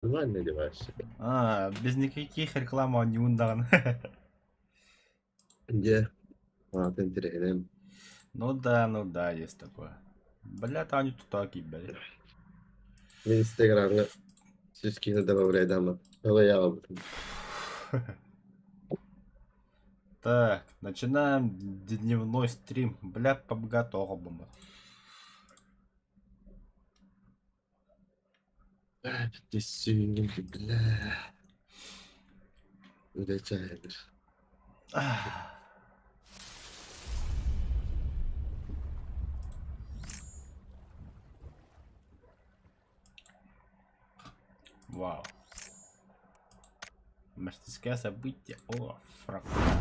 Нормально одеваешься. А, без никаких реклам оонньуун даҕаны. Дьэ, аата интэриэһинэй. Ну да, ну да, есть такое. Бля, Таню тутаа киирбэт. Мин инстаграмҥа сүүс киһини добавляйдааммын. Ылыйаҕабытын. Так, начинаем дневной стрим. Бля, PUBG тоҕо бомба. Бля. Үлэ чааһыгар. Вау. Мастерская событие. О, фрагмент.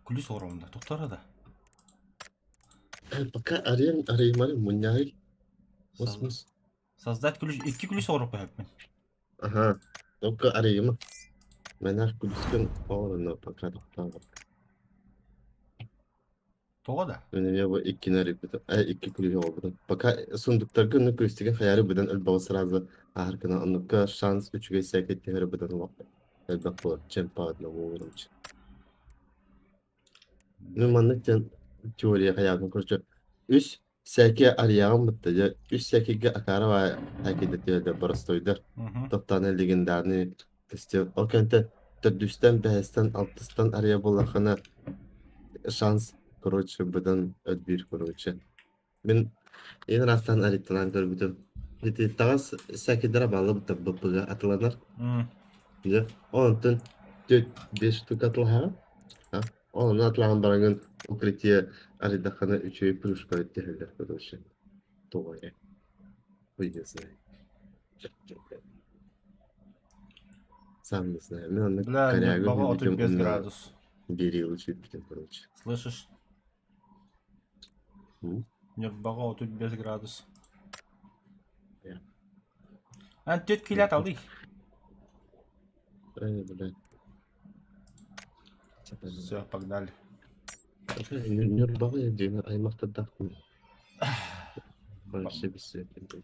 Күлүс оромда. Тоқтар да. Пока арыйан арыймары мунньаҕый. Космос. Создать ключ. Икки ключ оҥоруохха сөппүн. Аха. Только арыйыма. Мэнэх күлүскүн оҕоронно пока тохтообот. Тоҕо да? Мен эмиэ бу иккини арыйбытым. Э, икки күлүһү оҕорбутум. Пока сундуктарга онно күлүстүгэн хайаары быдан өлбөҕү сразу ааһар гына оннукка шанс үчүгэй сээкэй түһэрэ быдан улахан элбэх буолар чем по одному короче. Ну маннык диэн теория хайаатын короче үс сээки арыйаҕын бытта дьэ үс сээкигэ акаара баай сээкидэтиэлэр боростуойдар топтааны легендарный костюм ол кэнтэ төрдүстэн бэһистэн алтыстан арыйа буоллаххына шанс короче быдан өлбүүр короче мин ең ырастан арыйталаан көрбүтүм ити таҕас сээкидара баалла бытта бпг атыланар дьэ онтон төрт бес штука атылаһаҕын Онно атлаһан бараҥын укрытие арыйдаххына үчүгэй плюшка түһэллэр короче. Тоҕо эрэ. Хуй не знаю. Сам не знаю. Мен онно Бля, корягу Ньурбаҕа билбитим 35 уонна градус. биэрии үчүйбүтүм короче. Слышишь? М? Ньурбаҕа 35 градус. Я. Ан түөрт килэ талый. Эй, блядь. Все, погнали. Ньурбаҕа диэн аймахтардаахпын. Вообще бессвязно.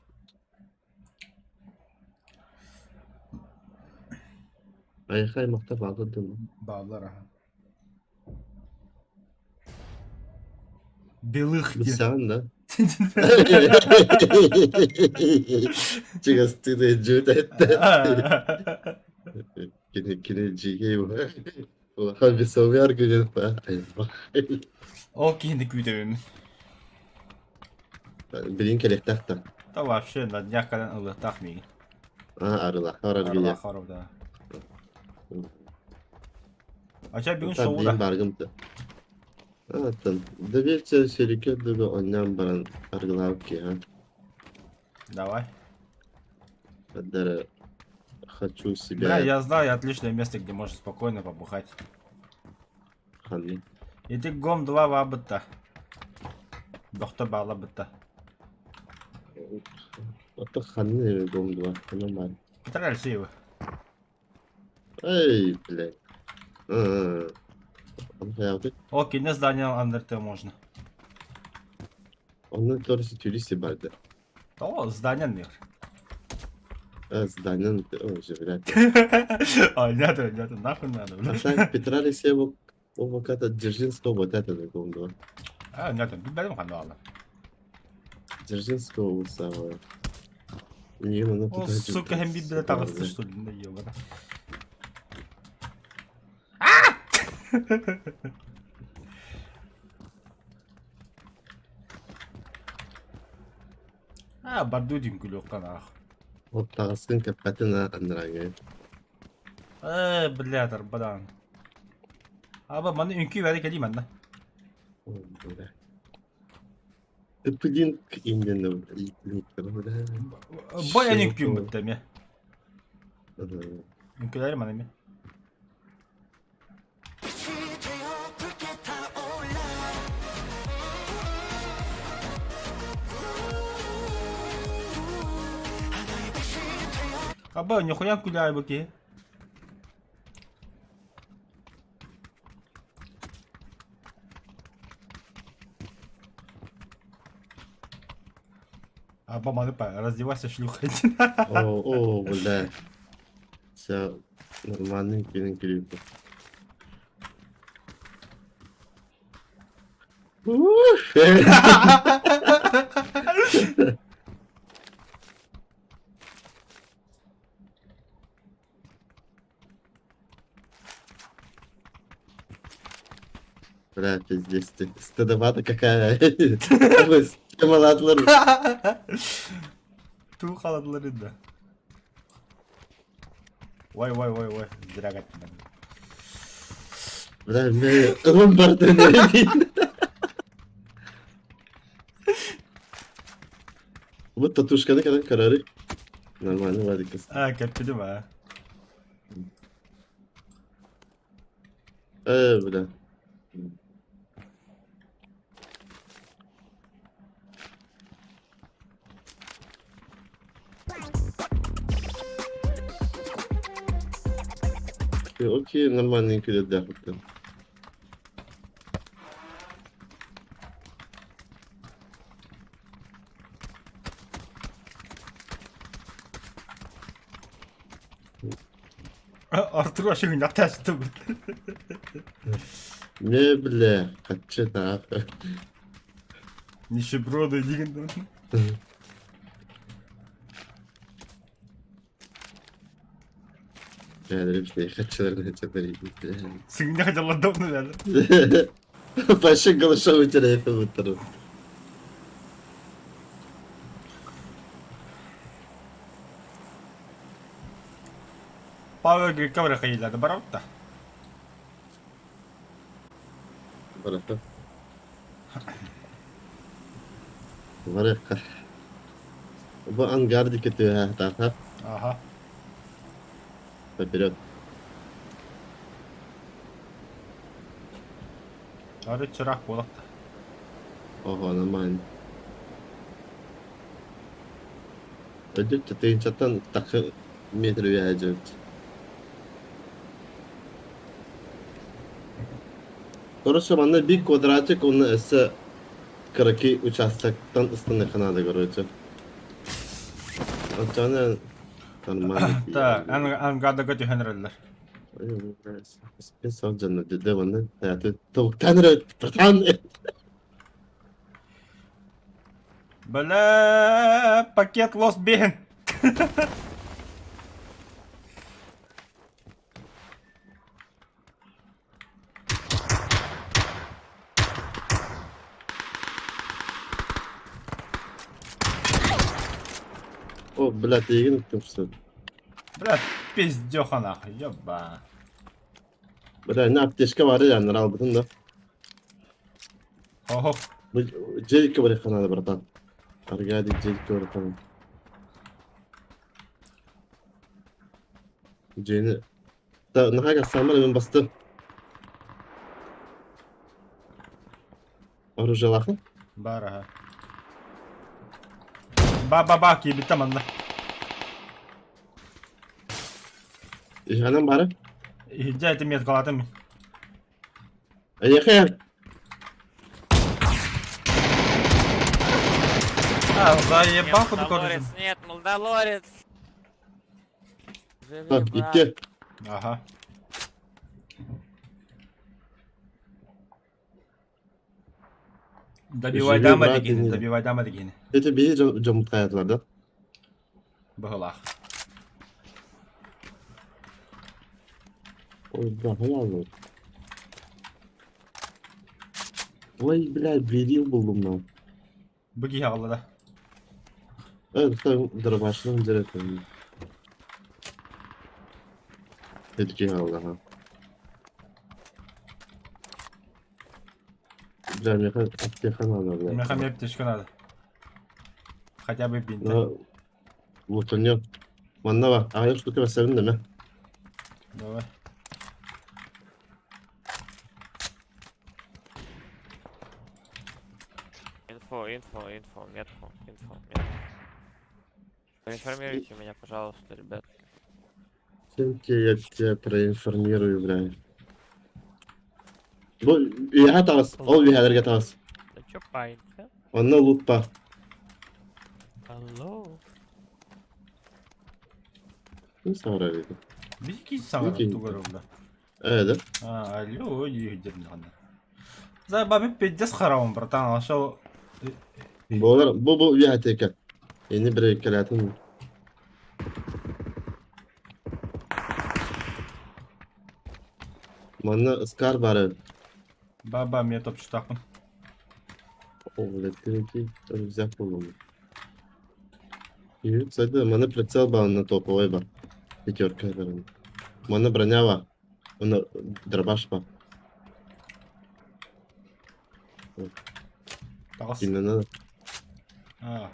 Айха аймахтар бааллар дуу? Бааллар аха. Белых диэн. Билсэҕин да? Чугастыы дьүүт эттэ. Кини кини дьиикэй улахан весовый аргумент айылҕа. Ол киһини күүтэбин. Билин кэлиэхтээх да. Да вообще на днях кэлэн ылыахтаах миигин. А, арылаха араргыйа. Арылаха арыл да. Ача бүгүн Та шоу билин да. баргым да. Аттан. Доверься сөрүкө дылы онньоон баран аргылаабыт киһи. Давай. Дара хочу Бля, себя я знаю отличное место, где можно спокойно побухать. ханны. Ити гом 2 баабытта. Дохто баалабытта. Ото ханны гом два. Ханна бар. Петр Алексеева. Эй, блядь. А, он хаябыт. О, кине здание андерте можно. Онно торсы туристи барды. О, здание мир. А, здание, о, же, блядь. А, нет, нет, нахуй надо, А блядь. так Петра Алексеева Овоката Дзержинского вот это гом два. А, нет, билбэтим ханна баалар. Дзержинского улусава. Не, ну О, туда сука, же, һәм бит таҕыста, блядь. что ли, на ебана. А, бардудин күлүөххэ наах. Вот таҕыскын кэппэтин а аннарааҥҥа. Э, бля, тарбадаан. Аба, маны үҥкүү бәрі кэлии манна. Ой, бля. Ыппыдин именно бля. Бой эн үҥкүүм бытта эмиэ. Ага. Үҥкүүлэри маны эмиэ. Аба, нихуя күләй бу киһи. Арба маны раздевайся, шлюха. О, о, бля. Все, нормальный күнүн күлүүппү. Бля, пиздец ты. Стыдобата какая. Темалатлар. Туу халадылар да. Ой, ой, ой, ой, зря кеттим. Бля, мен ылым барды не Бу татушканы кэлэн көрөрүй. Нормально вадикас. А, кэлбитим аа. Э, бля. Окей, нормальный күлэрдээх Артур вообще хуйня Не, бля, хаччы таах. Нищеброды диген. Сыгынньах дьаллардабын элэ. Вообще голышом үтэрэ Павел Грекка барахайылады барабыт Барахта. Барахта. Бу ангар диэки түһэ Аха. Вперед. Ары чыраах буолахта. Ого, нормально. Өдүт тыһыынчаттан тахса метр үөһэ дьыбыт. Короче, манна биир квадратик уонна өссө кыракый участоктан ыстаныахха наада, короче. Оччоҕуна нормально Так, ангардага түһэн эрэллэр. Спецсалдьанна дедэ манна тобуктаан эрэ братан Бля, пакет лос бен. О, блядь, эйигин ыттым что Бля, пиздёха нахуй, ёба. Бля, на аптечка бары яннар албытын да. Охо. Бу дьиэккэ барыахха наада, братан. Аргадий дьиэккэ барыахха наада. Дьиэни Да, наһаа самар мен басты. Оружиелаахын? Баар аха. Ба-ба-ба киирбиттэ манна. Иһанан бары. Иһирдьэ этим меткалаатым. Эйиэхэ А, Нет, заебал куда Мандалорец, нет, Мандалорец! Живи, Так, брат. икки. Ага. Добивай Живи, дама брат, дегени, не- добивай дама дегени. Это биһи дьоммут хайатылар да? Быһылаах. Ой, бля, хайаллар. Ой, бля, берил булдум мынау. Бу киһи аҕалла да. Evet, дробашның директоры. Etki Allah'a. Бля, меха аптека надо, бля. Меха мне аптечка надо. Хотя бы бинты. Ну, вот он нет. Манна бар. Аҕыйах штука бэсэбин дeme. Давай. Инфо, инфо, инфо, метку, инфо, метку. Проинформируйте меня, пожалуйста, ребят. Чем тебе я тебя проинформирую, бля. Бу үөһэ таҕыс, ол үөһэлэргэ таҕыс. Да чё париться? Онно лут баар. А. Алло. Ким саҥарар эбит? Биһиги саҥарар Ким? тугар ылла. Ээ да? А, алло, диэхидэрин За баби пиздец хараҕым, братан, а шо Буолар, бу бу үйэһэтиэкэ. Ини бирейкэлээтин. Манна ыскаар баар эбит. Баба, мне топчутаахпын. О, блядь, третий рюкзак буллум. Юрит, сайда, маны прицел бар, на топовой бар. Пятерка бар. Маны броня бар. Оны дробаш бар. Таҕыс. Кимнен надо? А,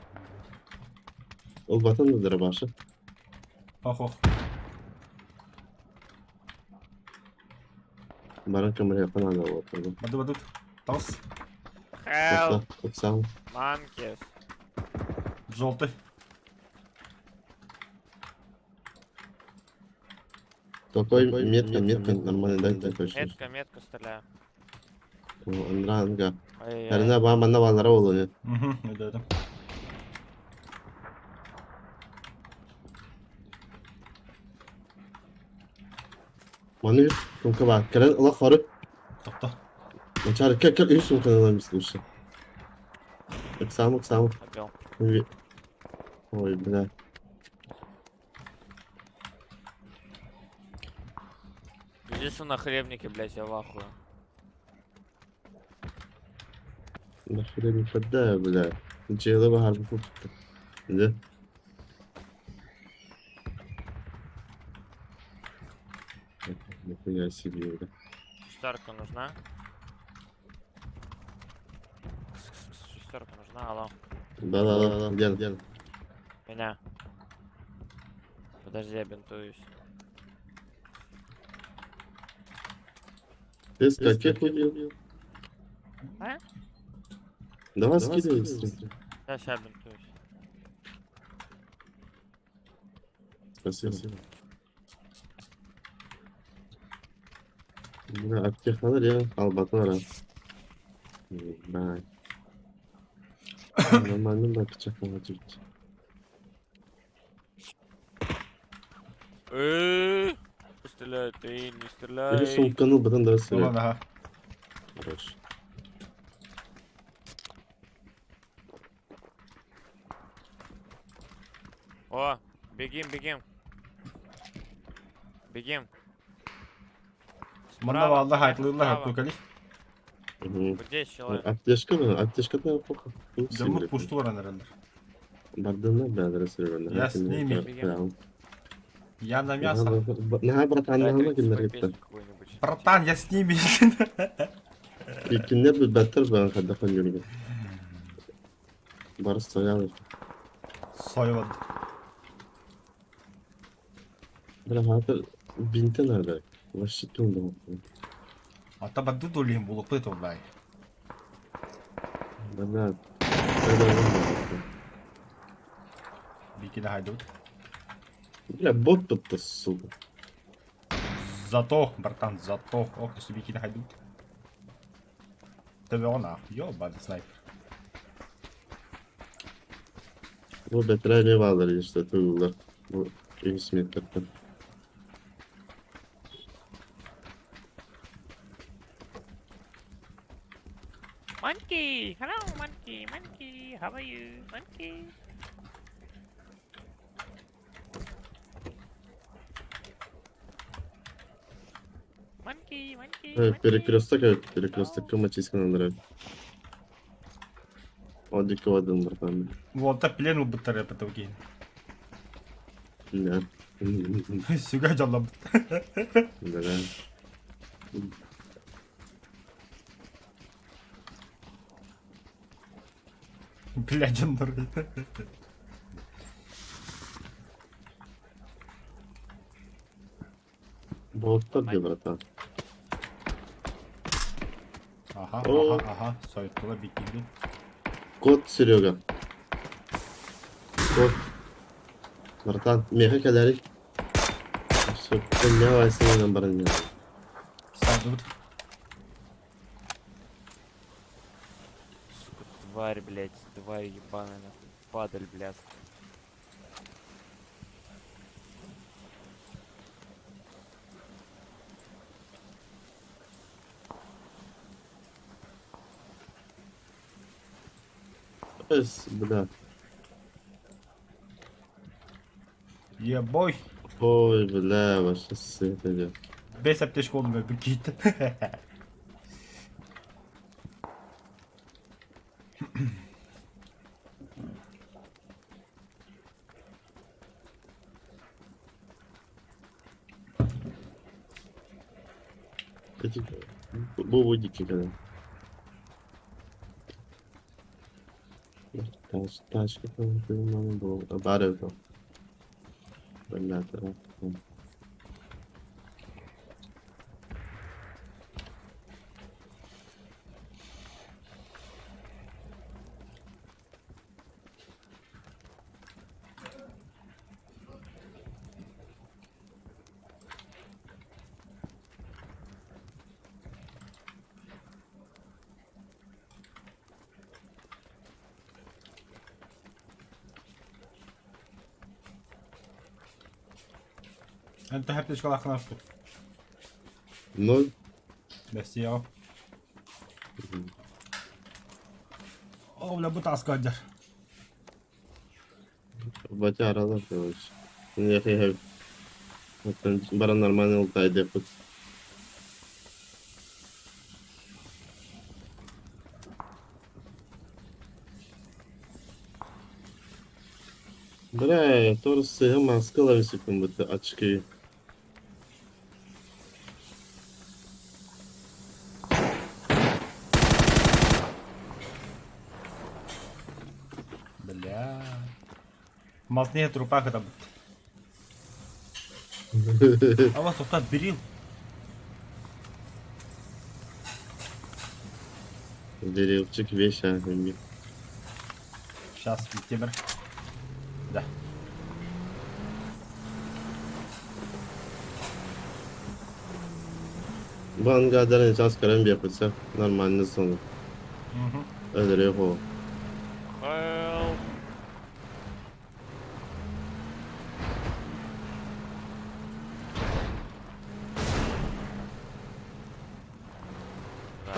Ол батан да дробашы. ох ох. Баран көмөрүөххэ наада буолла. Баду баду. Таҕыс. Help, Ыксаан. monkeys. Желтый. Такой метка, метка нормально дай такой что. Метка, метку стреляю. Анранга. Ай-яй-яй. Карина ба манна баллара болуну. Угу, да, да. Маны үс сумка бар. Кэлэн ыла хору. Тохто. Начар кел кел үс сумканы ылам слушай. Ыксаам ыксаам. Убил. Ой, бля. Здесь он на хлебнике, блядь, я в ахуе. Нахуй не попадаю, бля. Дьиэлэ баһаар бу Да. Нихуя себе, бля. Шестерка нужна? Шестерка нужна, алло. Да-да-да, где она? Где она? Меня. Подожди, я бинтуюсь. Ты с каких убил? А? Давай скидывай быстрее. Я сейчас бинтуюсь. Спасибо. Бля, аптекалар я албаталар. Бай. Нормально да пычак жить. Стреляй, ты не Или стреляй. сумканы бытын да Ылан сыры. аха. Хорош. О, бегим, бегим. Бегим. Манна Справа, баалла хаайтылыыллар справа. хаттуу кали. Мгм. Вот здесь человек. Аптечка mı? Аптечка да плохо. Дьоммут пустулар эрэллэр. Бардына бәдір сыры. Я с ними. Я на мясо. Наха братан Дай наха 38 киндер песню кетті. какую-нибудь. Братан, я с ними. Киндер bir бәттер бән қадақан жүрген. Барыс стоял. Сойвад. Бля, хатыр бинті nerede? Вообще тунда. Ата баду долин булукпы толлай. Бля, да, Бикини хайдут. Бля, бот тут сука. Зато, братан, зато. Ох, бикини хайдут. Тебе она. Ёбаный снайпер. Бу бэтэрээ баалар işte тугулар. Бу үс метртен. Monkey! Hello, monkey, monkey. How are you, monkey? Monkey, monkey, monkey. Перекресток, перекресток мачискан андырар. Одики один братан. Уолта плен убыттар эпэтэ Да. Сүгэ дьоллом. Да. Бля, дьоннор. Боттар де братан. Аха, О. аха, аха. Сойттула бикини. Кот Серега. Кот. Братан, меха кэлэрик. Все, поднялась на броня. Сандыбыт. Сука, тварь, блядь, тварь ебаная, нахуй. Падаль блядская. Эс, бля. Ебой. Ой, бля, вообще сыт идет. Бэс аптечка оннугар бүкиит. Эти бу дикий когда. Тачка там, по-моему, был. А бар это. Бля, это. Эн төһө аптечкалааххын астык? Ну, Бэстиэҕим. О, бля, бу тааска сылдьар. Батя аралар, короче. Я хэ Баран нормально лутает. Бля, тоже сыгы маска ловисикум будто очки. Бля. Мас не трупах это А вот тут берил. Берилчик вещь, а, Сейчас, темир. Да. Бангадарын сейчас карам бепытса. Нормально сон. Өлөрө. Help. Да.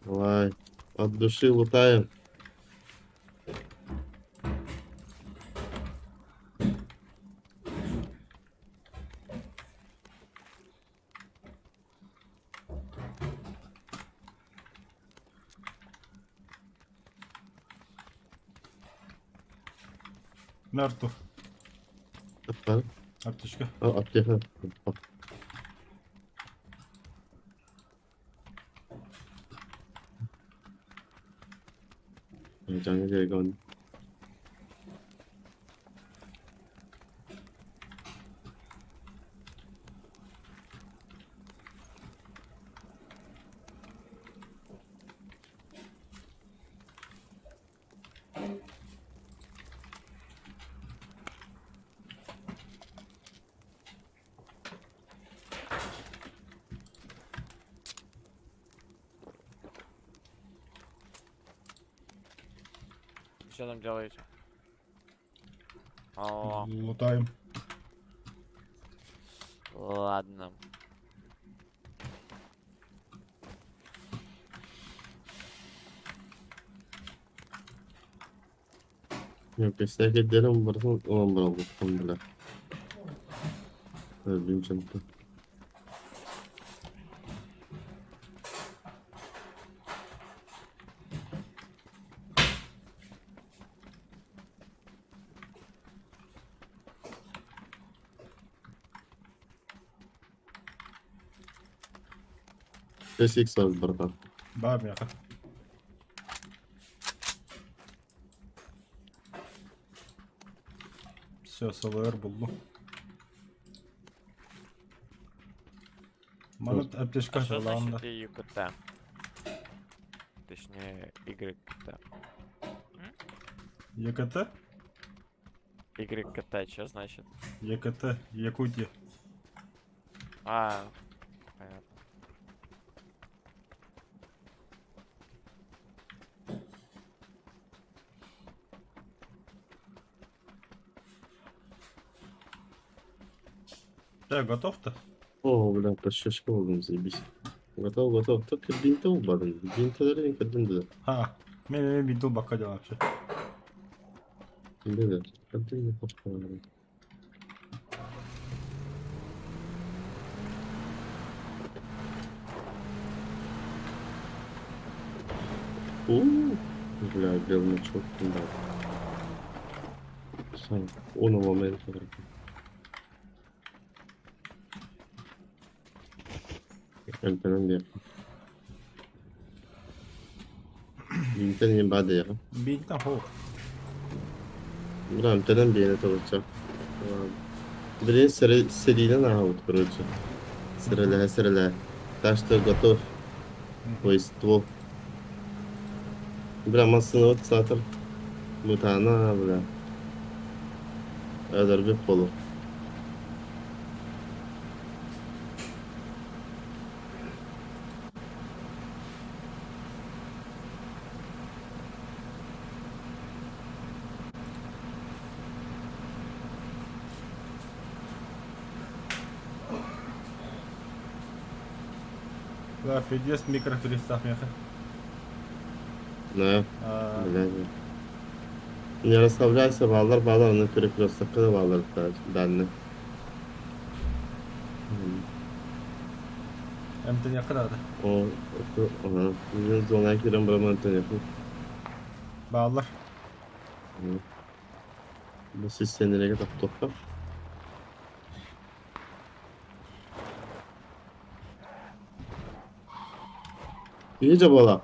Давай. От души лутаем. Мертв. Аппар. Аптечка. О, аптека. Жаңы жерге. Что там делаете? О, Лутаем. ладно. Yok, всякий барсын, olan баралдым бля. Өлдүм чынты. Икс бар, братан. Бар меха. Все, СЛР булду. Мана аптечка А что главное. значит ЮКТ? Точнее, YКТ. ЕКТ? YКТ, что значит? ЕКТ, Якутия. А, понятно. Да, готов-то? О, бля, подщечка болдум, заебись. Готов, готов. Только бинты убадым. Бинтелери кырдым да. Ha. Мен мен бинтул бакка дьон вообще. Да, кырдым не попал. У, бля, белый чёрт, да. Сам, он момент. Эмтэнэн диэххэ. Биинтэн иһин баа диэххэ. Биинтэн хоох. Бля, эмтэнэн биэнэ тобучча. Блин, сэриинэн ааһабыт, короче. Сэрэлэһэ сэрэлэһэ. Так что готов. Твой ствол. Бля, массыынабыт саатар бытаана, бля. Өлөрбүт буолуо. Да, пиздец микрофилистах меха. Да, бля. Не расслабляйся, баллар баллар, аны перекрестокка да баллар данный. Эмтэниэххэ наада. О, ага. Мен зона кирен барам эмтэниэххэ. Бааллар. Бу систиэнэлэргэ тохтуохха. Киһи дьабыала.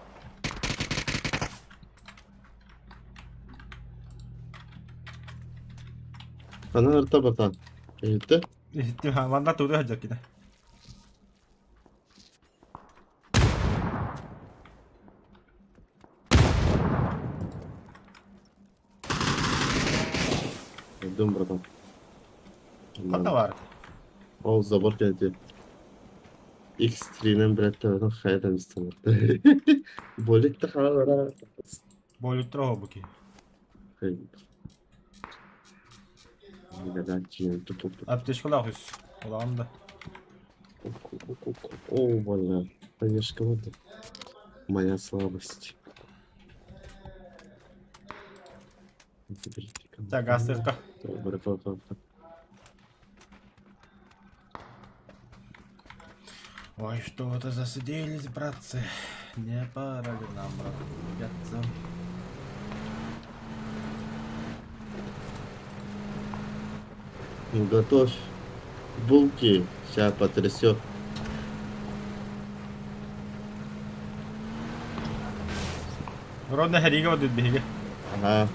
Ханан ырта батан? Иһиттэ? Иһиттим, манна тугу сылдьар кини. Öldüm братан. Ханна баар? Ол забор кэннити. X3-нэн билэттэрин хайа истэн Болик да хаалара. Болиттар оһобу киһи. Аптечкалаах үс. Улахан да. О, бля. Конечно, вот моя слабость. Так, астыахха. Ой, что-то засиделись, братцы. Не пора ли нам расслабляться? Готовь булки, сейчас потрясет. Родна хэригэ барбыт биһиги. Ага.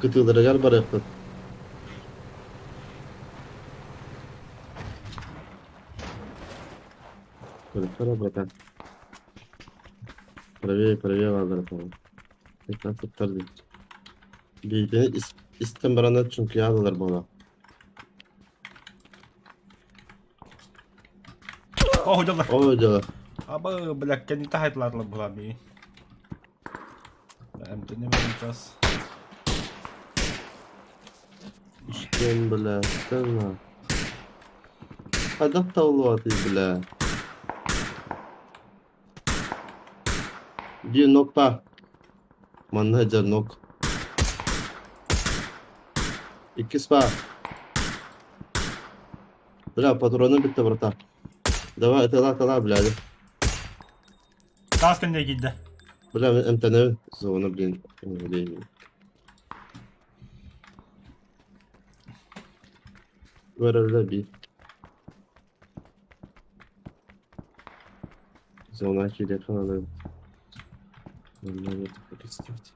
Кытыыларыгар барыахпыт. Көрүөххэ братан. Правее, правее баалара 15 дии. Биитини истэн бараннар чуҥкуйаалалар буолаа. Оо, дьоллор. Оо, дьоллор. Абы, бля, кэнниттэн хайдалаатылар буолаа миигин. Эмтэним сейчас. Үстэн, бля, үстэн Хайдах табыллыбатый, бля. Биир нок баар. Манна сылдьар нок. Иккис баар. Бля, патроны бүттэ братан. Давай, ытыалаа, ытыалаа, блядь. Таас кэннэ киирдэ. Бля, мин эмтэнэбин. Зона, блин, блин. Көрөллөр биир. Зона киириэххэ наада эбит. Манна перестать.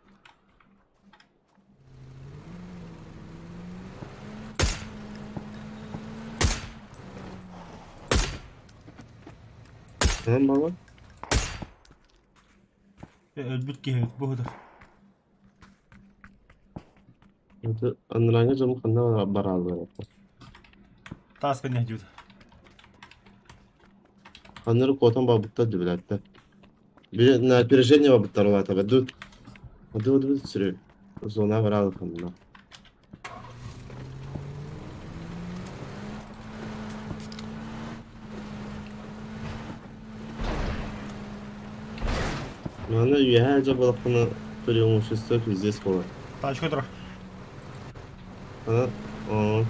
Хаһан баҕар? Өлбүт киһи бу Анарааҥҥы дьон ханна барааллар Таас кэннэ дьуут. Ханна эрэ куотан барбыттар дии Били на опережение барбыттар улаата Ду ду ду сүрү зона бараалы ханна. Маны үөһээ дьэ буоллаххына преимущество пиздец буолар. Тачка турар. А, о.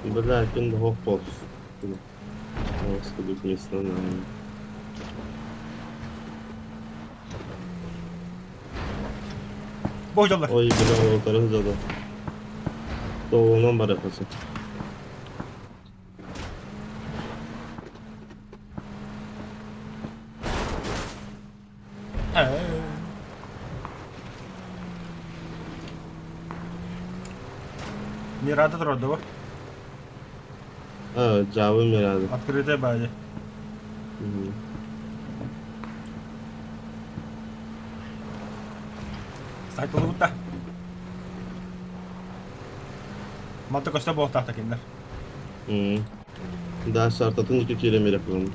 Бля, күн да хоп хоп. Кудук место на. Бу дьоллор. Ой, бля, утары сылдьаллар. Тоҕуһунан барыахха сөп. Мирада турар дуо? А, дьаабы Мирада. Открытая баайы. Сайтылыбыт да. Манта көстө буолтаахта кинилэр. Да, шартатын икки киирэн биэрэ кылын.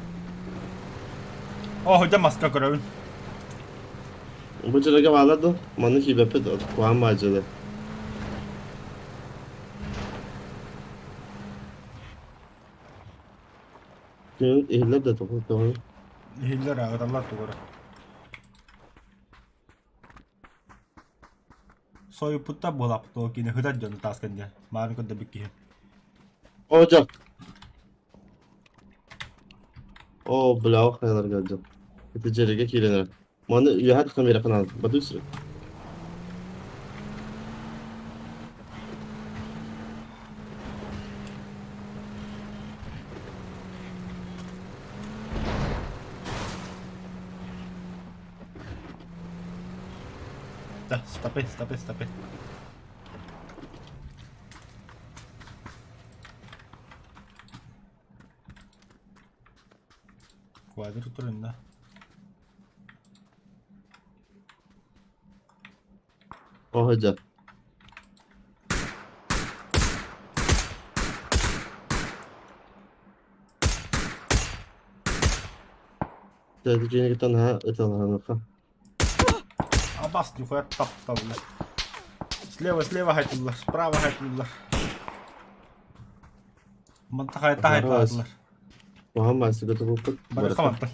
Оо, дьэ маска көрөбүн. Бу дьарыга баалар да, манна киирбэппит, куһаҕан баадьылар. Иһиллэр да тоҕо тоҕо. Иһиллэр аҕыталлар тугура. Сойуппуттар буолааппыт ол кини хытар дьону тааскан диэн. Маарын көрдөбүт киһи. О, дьэ. О, бля, хайаларга дьэ. Ити дьэрэгэ киирэн эрэр. Маны үөһэ тахсан биэрэххин наада. Батый сирэ. Да, стопы, стопы, стопы. Квадр турында. О, дьэ. Дьэ, наһаа ыталаһаныхха. Абас нихуя тапталлар. Слева, слева хайтыллар, справа хайтыллар. Манта хайта хайтыллар. Куһаҕан баасыга туппут. Барыха мантан.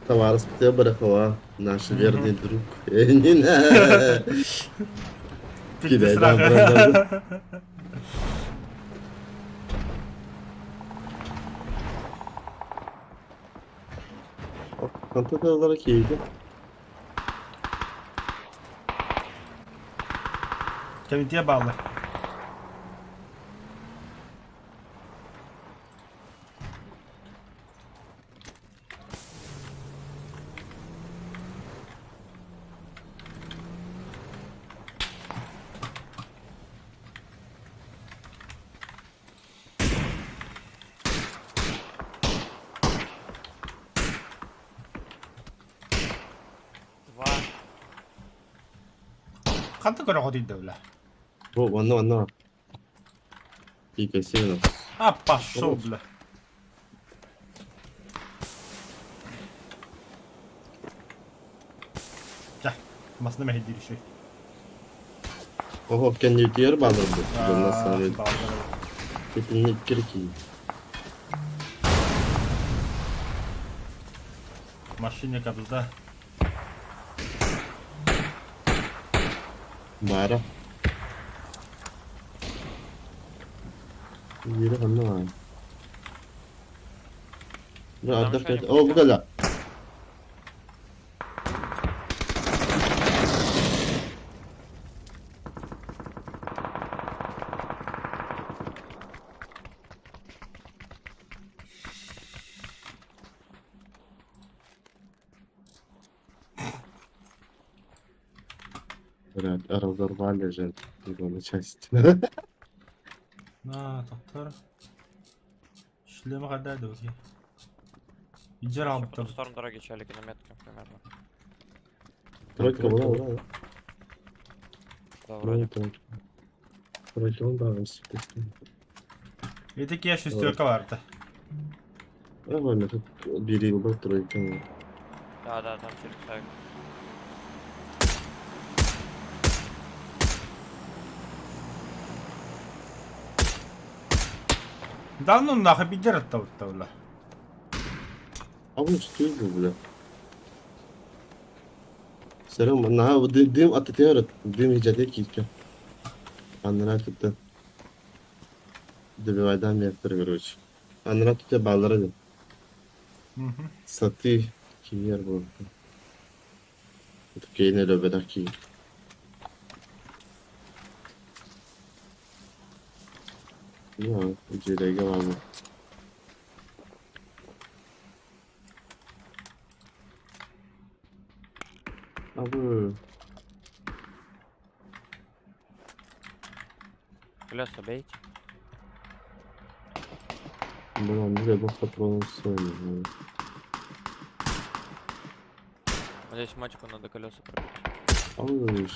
Товарищ Барахова, наш верный друг. Не на. Кидай, да, Хантан тыллара киирдэ? Кэмитиэ бааллар. Два. Хантан көрөҕүт ыйда Бу онно онно. Тиикэсино. А пошел, бля. Чэ, масына мэһэйдиир үчүгэй. Оһох кэннибитигэр баалларбыт. Дьонно саамай итинник киркии. Машина кабзда. Баара. Биирэ ханна баар? Бу Там ардах еще один О, бу полетел. кэллэ. Блядь, разорвали же его на части. На, тоқтар. Шлема қайда еді бізге? Иджер Всё, алып по ту тұр. сторону дороги челики на метке примерно. Тройка была, да? Да, вроде. Тройка. Тройка, он да, Ити кия шестерка барды. Нормально, тут бери тройка. Да, да, там через авик. Да ну нахуй бидер оттабыттабыла. А вы что это, бля? Сэрэ наһаа дым аттытыгар дым иһдьэтэ кииркэ. Аннараа туттан добивайдаан биэртэр короче. Аннараа тута бааллара дии. Сатыы киирэр буолбута. Киин өлөбөтөх киир. Ну, дьүрэгэ бааллар. Абы. Колеса бейте. Бля, ну я патронов все, не знаю. Вот здесь мачку надо колеса пробить. Алыш.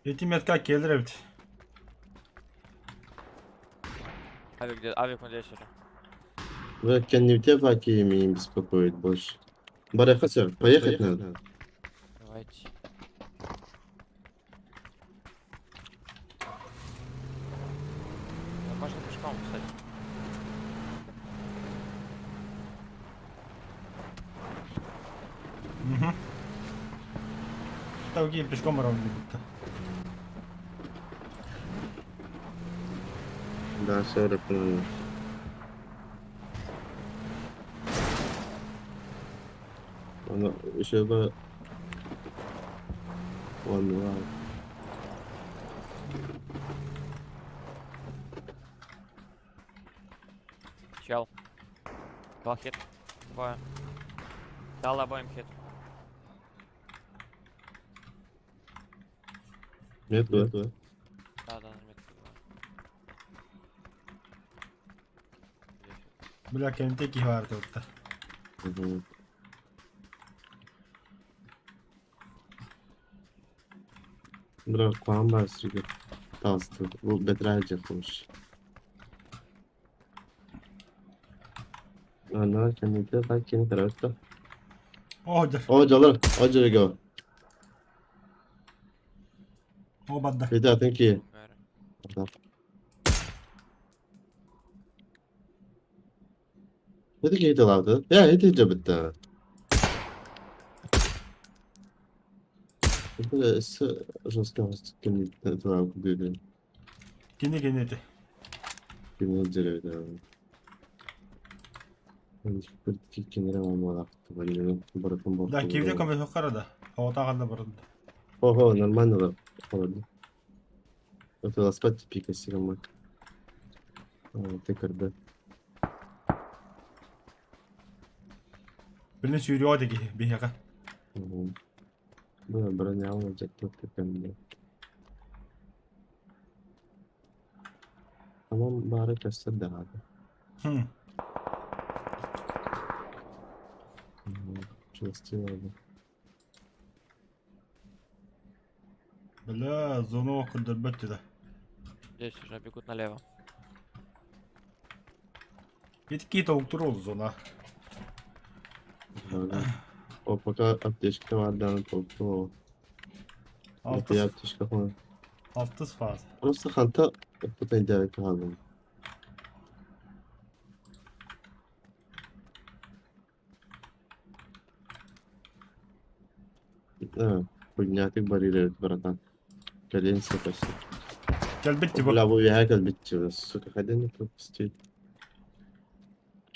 Ити метка кэлэр эбит. Авик где? Авик вот здесь уже. Вы не те ваки меня беспокоит больше. Барахаса, поехать надо. Давайте. Да, можно пешком, кстати. Угу. Тауги пешком ровно будто. Да, 40 надо. Она еще бы... Ладно, ладно. Чел. Дал хит. Двое. Дал обоим хит. Метку, да? Да, да, на метку двое. Здесь вот. Бля, кэнтики баар будто. Угу. Бра, куһаҕан баар сиргэ таҕыстым. Бу бэтэрээ дьахтамыш. Ана кэнники так кини көрөттө. Оо, дьэ. О, дьолор, о, дьолго. Оо, барда. Ити атын киһи. Бәрі. Ити киһи тылаабыт. Я, ити дьабытта. Это с жестко кини тылаабыт дүйден. Кини кини ити. Кини дьэрэ. Кинere барытын Да, кивде көмө хоккара да. Оҕотааҕар да барын. Ого, нормально да. Ладно. Это спать пика сирамак. Ты когда? Билин сүүрүө диги биһиэхэ. Да, броня уже тут такая. Tamam bari göster de abi. Хм. Чувствую. Бля, зону көрдөрбөт да. Здесь уже бегут налево. Ити кии тоҕуктур зона. О, пока аптечка var, ben толку. Это я Алтыс, аптечка falan. алтыс фаз. Просто ханта потом идеально kaldım. Да, поднятый барьер, братан. Колен почти. Кэлбит типа. Бля, bu я кэлбит сука, хотя не пропустить.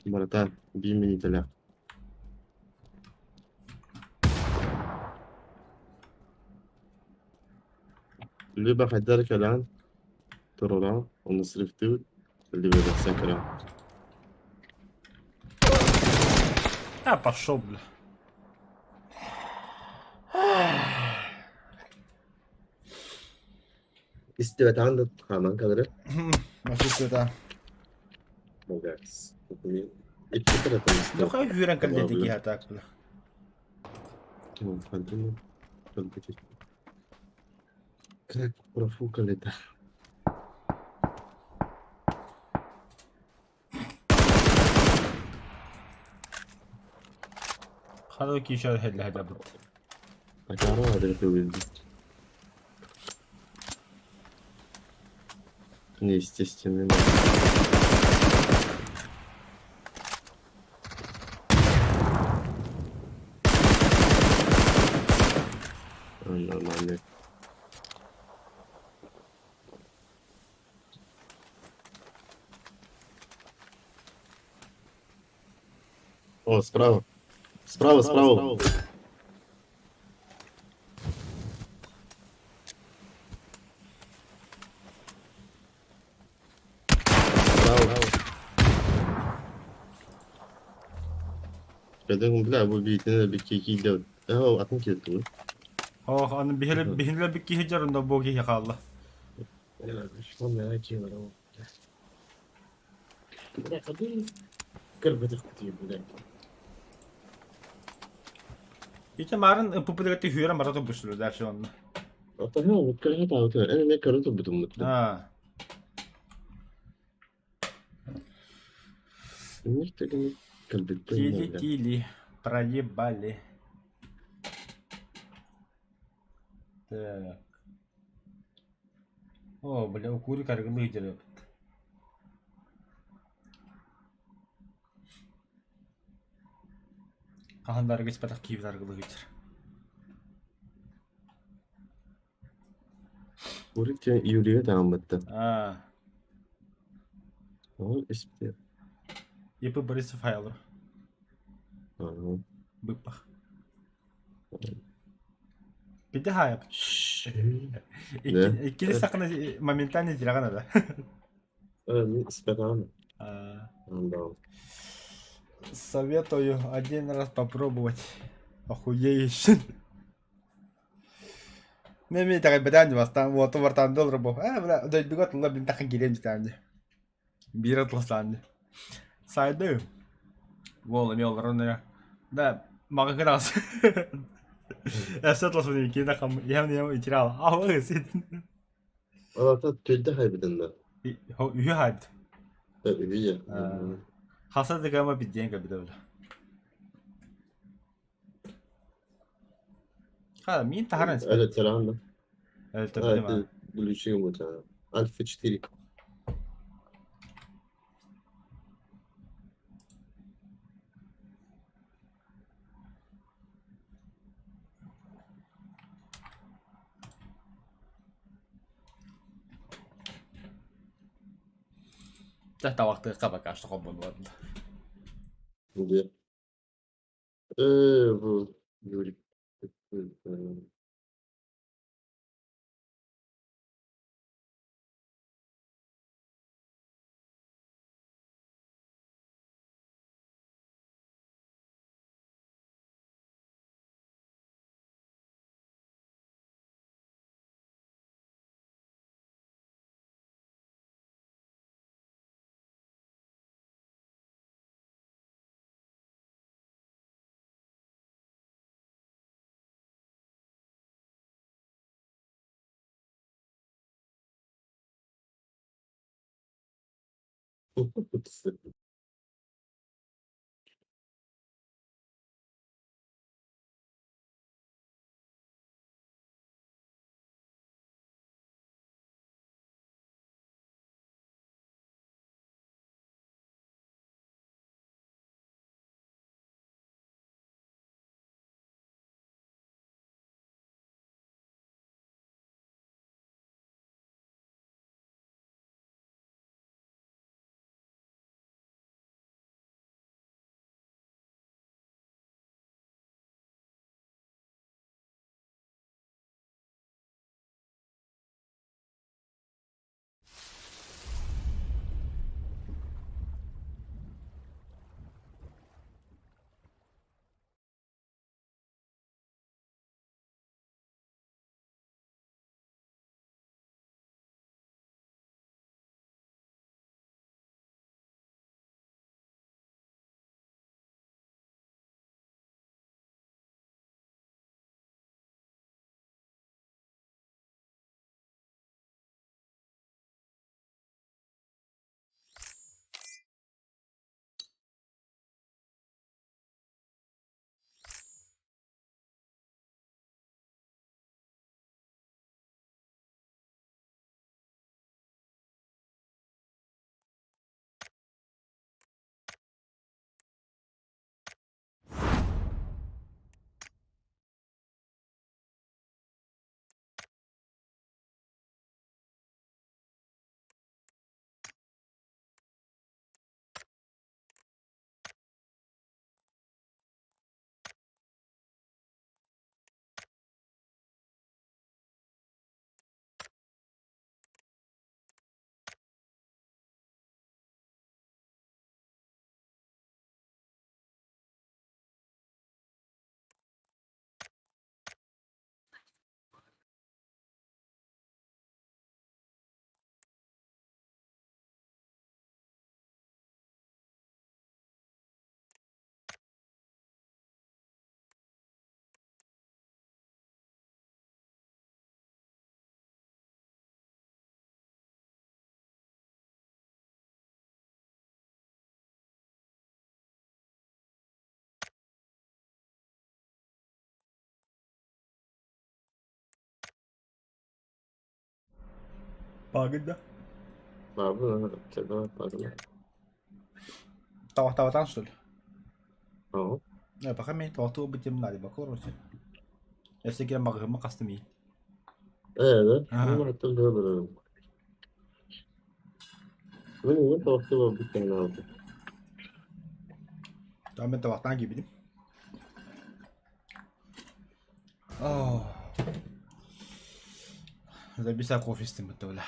Братан, би минуталя. Либо хайдар кэлэн, туруран, оны срифтүүт, либо бэсэ кэлэн. А, пошел, бля. Истибэтаан да хааман калары. Масыста. Молодец. Икки тарапын Дохай үүрэн кэллэ диги хатаак, бля. Фантом. Как профукали-то. Хара киһи хеллэһэлэбит. Акаара аадыры төгүлдү. Неестественно. Нормально. О, справа. Справа, справа. Справа. Кэдэн, бля, бу биитин бикки киирдэ. Оо, атын киирдэ. Ох, аны биһилэ бикки сылдьар онно бу киһи хаалла. Ити маарын ыппыпытыгар түһүөрэн бара турбуштулар дальше онно. Аа. Тили-тили, проебали. Так. О, бля, укурик арыгылыы дьарык. Хаһан да арыгы испэтэх киһибит арыгылыы сылдьар. Аа. ИП Борисов Хайлар. Быппах. Биде хайап. Иккини сакына моментально тираҕын да. Советую один раз попробовать. Охуеешь. Не ми итэҕэйбэтээн бастаан уоту бартаан доллар бу. Ээ бля дойдуга тылла бин тахан кириэн дьитаан дии. Биир атластаан дии. Сайды. Уол эмиэ олорон эрэ. Да, маҕаһыын аҕыс. Эссе атласмын иккиэн хам иһэм иһэм итирал. Аҕы ситин. Үһү хайбыт. Хаса дыгама биддиэн кэбитэ бile. Ха, мин таһаран испэт. Өлтөрдүм аа. Дьэ табахтыахха пока что хоммунуон. Пагыт да? Бабы, давай пагыт. Тавахтабатан что ли? Ага. Э, пока мен тавахтуу битим надо бакылар вообще. Если кем багыма кастым и. Э, да? Ага. Ну, это да. Мен не тавахтуу битим надо. Там мен тавахтан кийбитим. Оо. Забиса кофе истим бутта бля.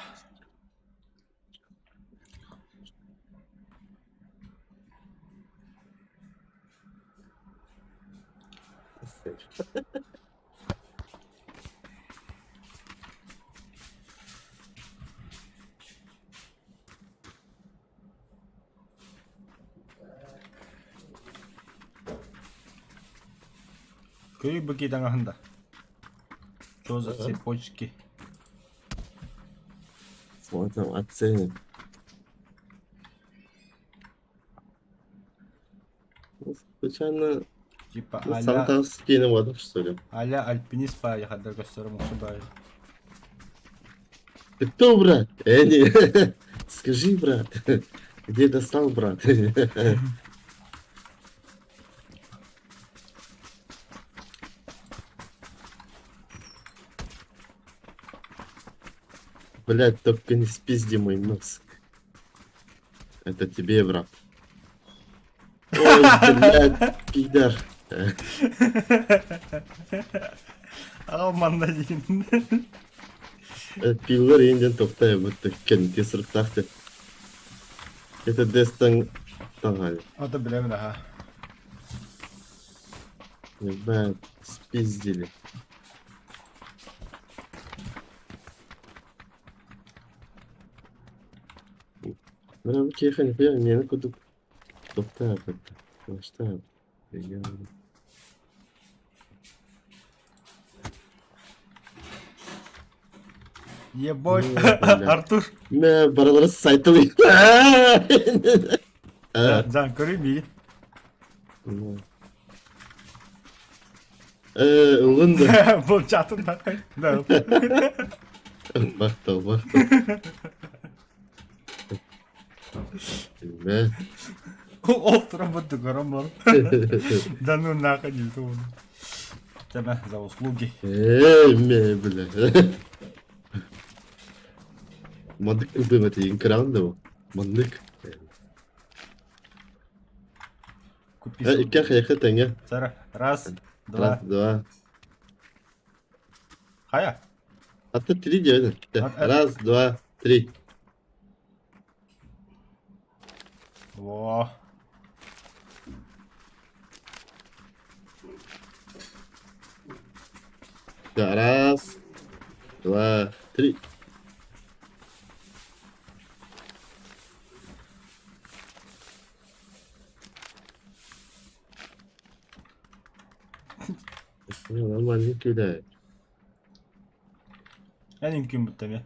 Көрүй быки таҥаһын да. Что за цепочки? Вот там оценим. Ну, случайно Типа ну, а-ля, сам там скинул вот что ли. а-ля альпинист поехал, көстөрүм уксу баайы. Ты кто, брат? Э, не. Скажи, брат, где достал, брат? Блять, только не спизди мой нос. Это тебе, брат. Ой, блядь, пидор. Аҕал манна диин. Пиллар инден тохтай бутта кенти сырыктахты. Это дестан тагали. Ото билэбин аха. Ебать, спиздили. Бля, кеха нихуя не кудук. Тохтай бутта. Масштаб. Ебой, Ну, бля. Артур. Мэ, баралары сайтылый. Жан, көрүй миигин. Э, ылын да. Булчатын да. Да. Бахтал, бахтал. Мэ. Ол туран бутты көрөн бар. Да ну нахуй не то. Тебя за услуги. Эй, мэ, бля. Мандык ылдым это инкран да Мандык. Купи. Э, икки хаяха тэҥэ. Сара. Раз, два. Раз, два. Хая. А ты три делай. Раз, два, три. Во. Да, раз, два, три. Нормально кидает. Эн үҥкүүм бүттэ эмиэ.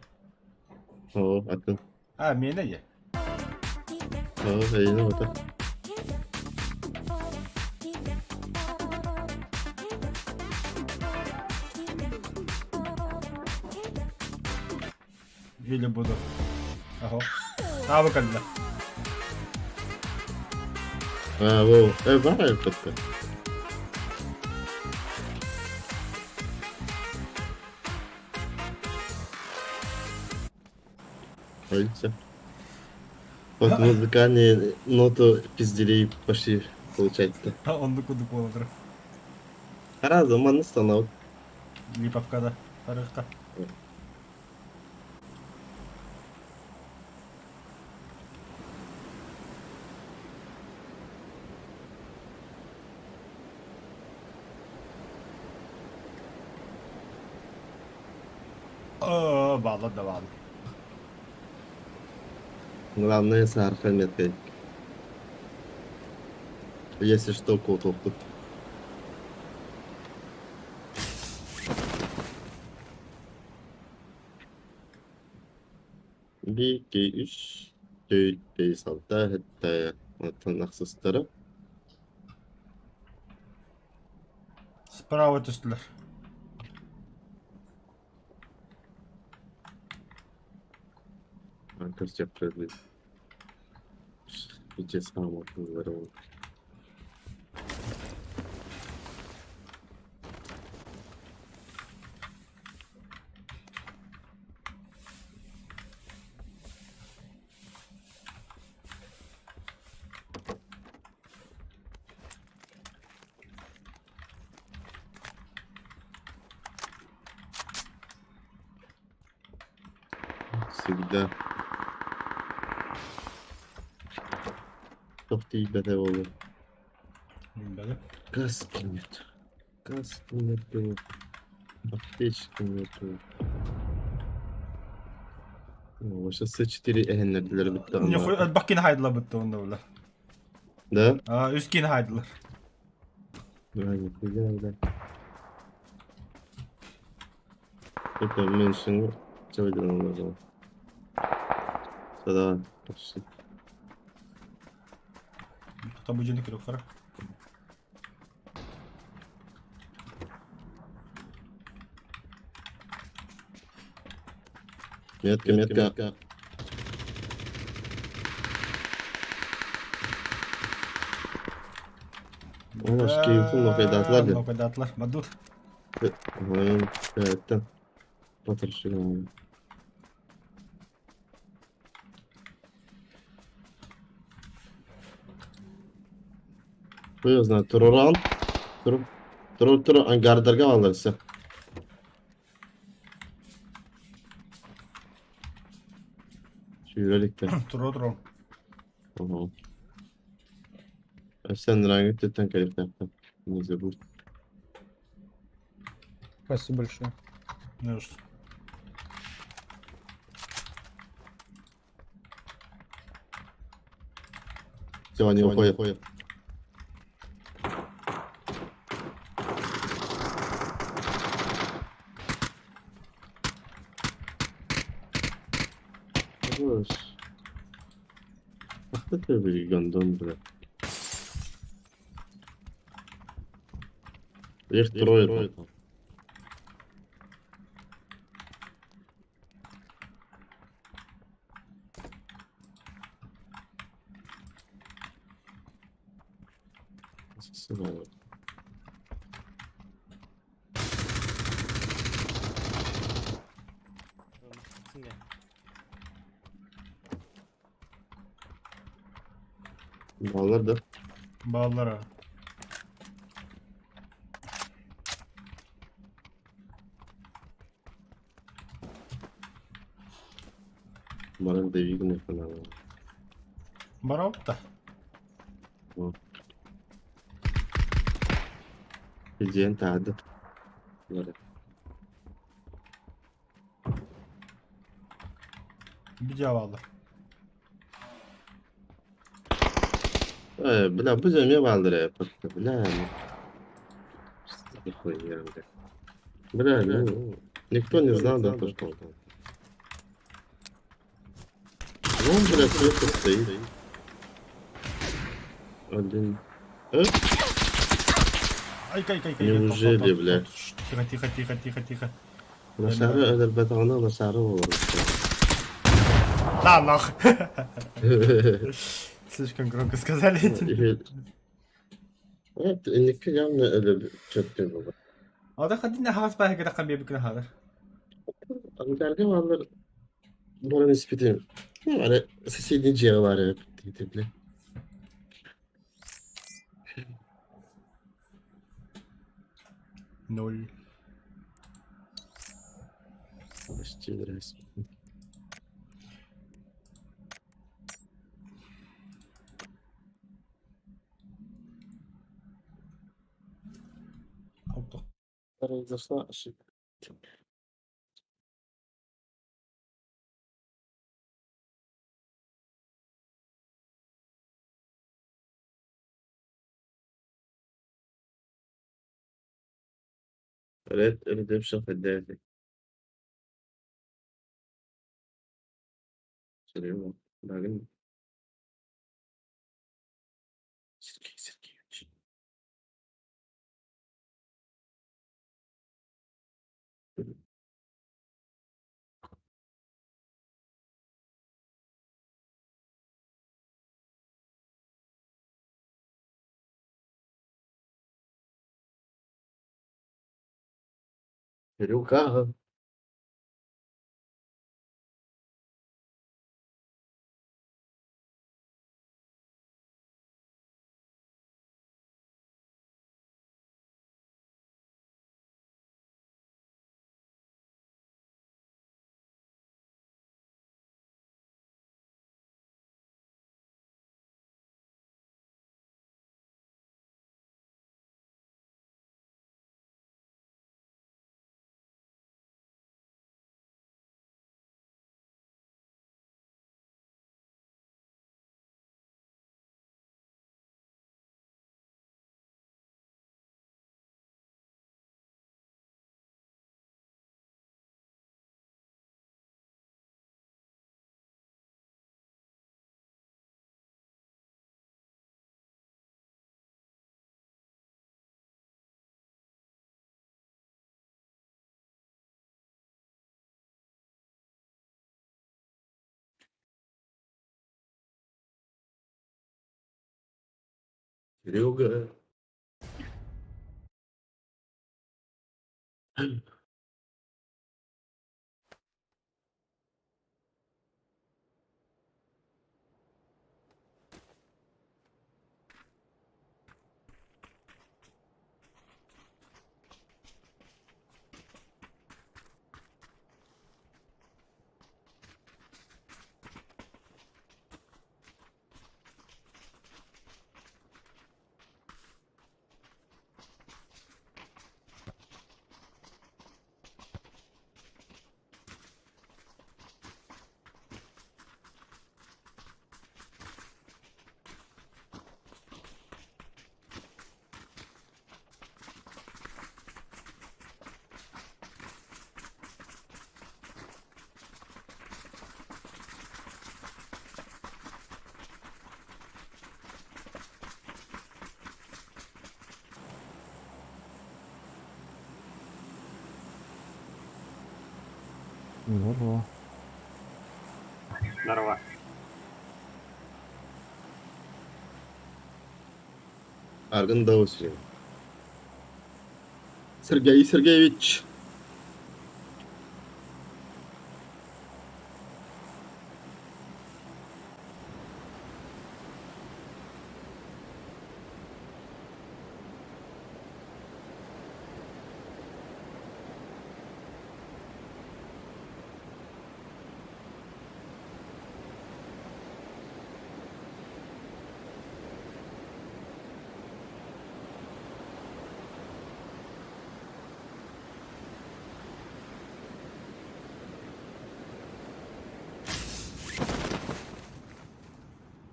О, атын. А, миэнэ дии. О, эйне вот. Или буду. Ого. А, вы когда? А, во, э, баар эппэттэр. Видите? Вот музыкальные ноту пизделей пошли получать-то. Оннук курдук буолан турар. Раза манна станок. Липовка да. Тарыхта. Оо, баалар да баалар. Главное саархан меткой. Если что, куутуохпут. Биир, икки, үс, төрт, бэс, алта, сэттэ, оттон ахсыстара. Справа түстүлэр. Көрсүөхпүт. Сейчас хаамар. Всегда. Туох тиийбэтэ буолуо. Билбэтим. Каски нет. Каски нету. Аптечки нету. О, сейчас С4 эһэннэрдилэр бүттэҕинэ. Нихуя элбэх киһи хайдылар бытта онно бля. Да? А, үс киһи хайдылар. Да, нихуя, да. Это меньше целый. Да, почти. Там будильник көрүөхтэрэ. Метка, метка. О, шкейфун нокайдаатылар дии. Нокайдаатылар. Бадут. Это потрошили. Кто знает, Туруран. Тур, тур, тур, ангардарга алырса. Сүүрэликтэр. Тура тура. Ага. Sen rangы кэлиэхтээхтэр. Не забудь. Спасибо большое. Не за что. Все, они уходят. Хорош. Ах ты ты гондон, бля. Их трое там. Сюда. Баллар да. Бааллар. Баран дэвигин канал. Барабыт да. Диэн таады. Видео бааллар. Э, бля, бу эмиэ бааллар ээ, бля. Что хуйня, бля. Бля, ну, никто не знал, да, то, что он там. Ну, он, бля, сверху стоит. Один. Э? Ай, кай, кай, кай. Неужели, бля? Тихо, тихо, тихо, тихо, тихо. Лошары өлөрбөтөҕүнэ лошары буолар. Да, нах. Слишком громко сказали. Вот, инники явно өлөр чөттөр буолар. А да ходи на хас баһы кытакка биэбиккин хаалар. Ангарга бааллар баран испитим. Ары соседний дьиэҕэ баар эбит диэтэ, бля. Ноль. Почти здрасте. Алта. Произошла ошибка. Red Redemption Fidelity. Серьезно? Сергей Сергеевич. Серега. Серега. Здорово. Здорово. Аргын Даусин. Сергей Сергеевич.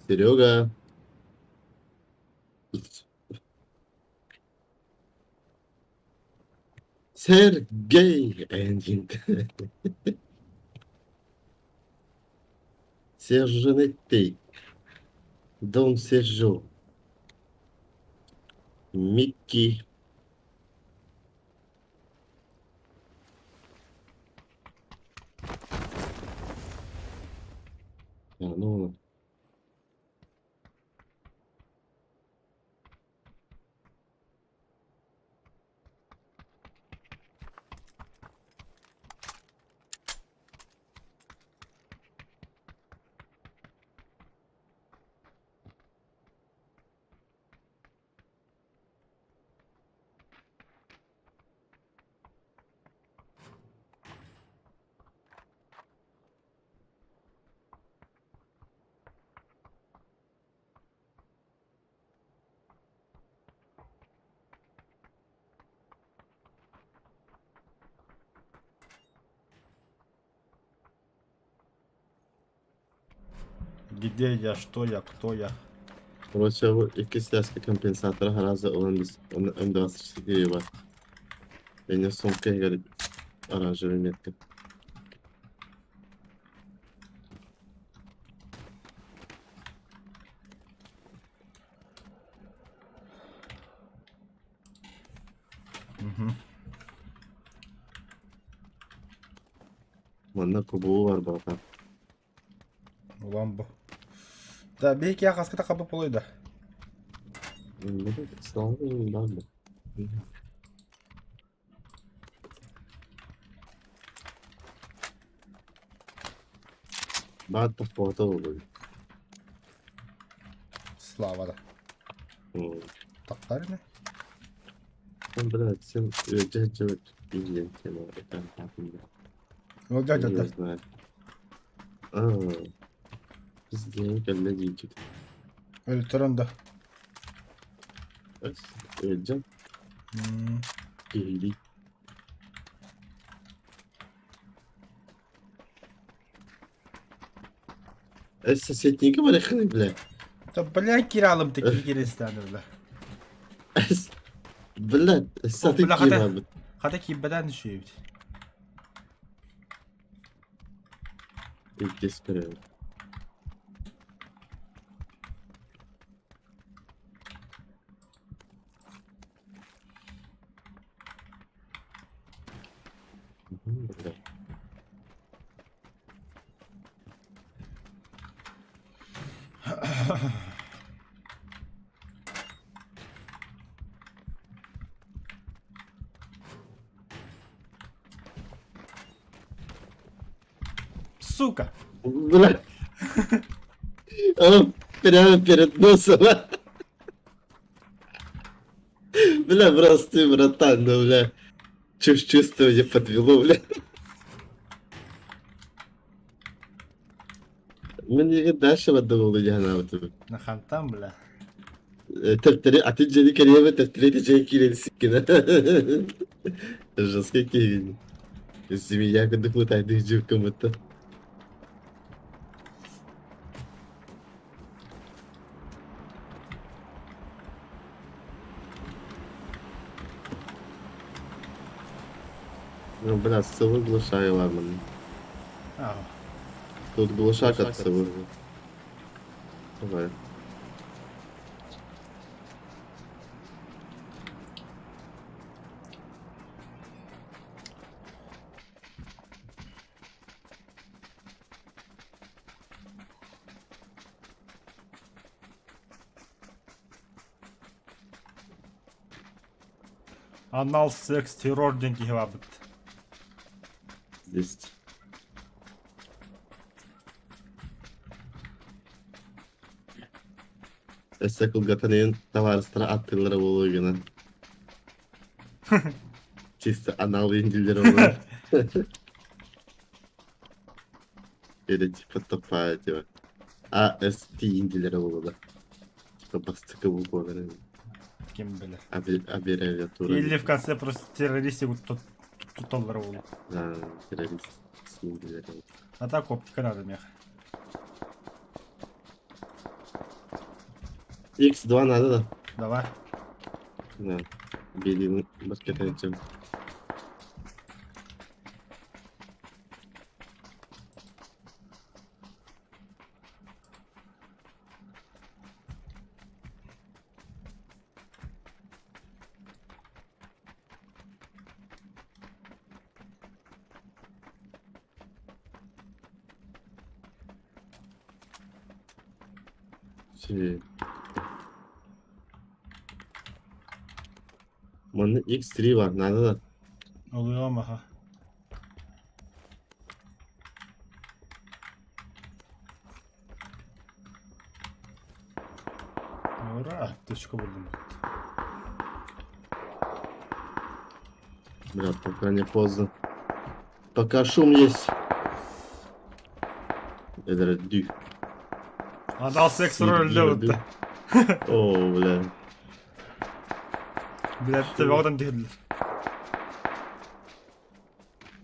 Серега. Сергей Энджин. Сержанеттей. Дон Сержо. Микки. А, ну, Где я, что я, кто я? Короче, бу иккис сээскэ компенсатора сразу ылан бис уонна М24 бар. Эмиэ сумка иһигэр оранжевый метка. Мгм. Манна кубуу бар баҕата. Улам бу. Да, биһиги хаска да хабы полой да. Баатта фото буолуй. Слава да. Тахтар ини. Блядь, сен дядя пиздец, это так. Ол дядя. А, пиздец, кэллэ диэччит. Өлтөрөн да. Өлдьөн. Киһилии. Соседники барахны, бля. Да, бля, киралым такие киристаны, бля. Бля, саты кирабыт. Хата киирбэтэн үчүгэйбит. Иккис көрөбүт. Бля. Сука! Бля. Он прямо перед носом. Бля, прости, братан, ну, бля. Чушь чувствование подвело, бля. Мин егет дальше подумал, я на вот. Нахантан, бля. Төптөрү атын дьиэни кэриэбэ төптөрү дьиэ киирэн сиккинэ. Жесткий киһигин. Змея курдук лутайдыы дьуккуммуттан. Ну, бля, совы глушаю ладно. Тут глушак от совы. Давай. Анал секс террор диэн киһи баарбыт. Здесь. Өссө кылгатан иһин табаарыстара аттыылара буолуо гынан. Чисто анал индилер олор. Или типа тупая типа. А, С, Т индилere буолла. Типа бастакы буквалары. Ким билэр. Аббревиатура. Или в конце просто террористы туталлара буолуо. Да, террорист индилери. А так оптика надо мех. X2 надо да? Давай. Да. Бери баскетачым. Си. Манна X3 бар, надо да. Олуйом аха. Ура, точка буллум. Бля, пока не поздно. Пока шум есть. Это дю. Анал секс рөлдө бутта. О, бля. Бля, төбөҕүтэн түһэллэр.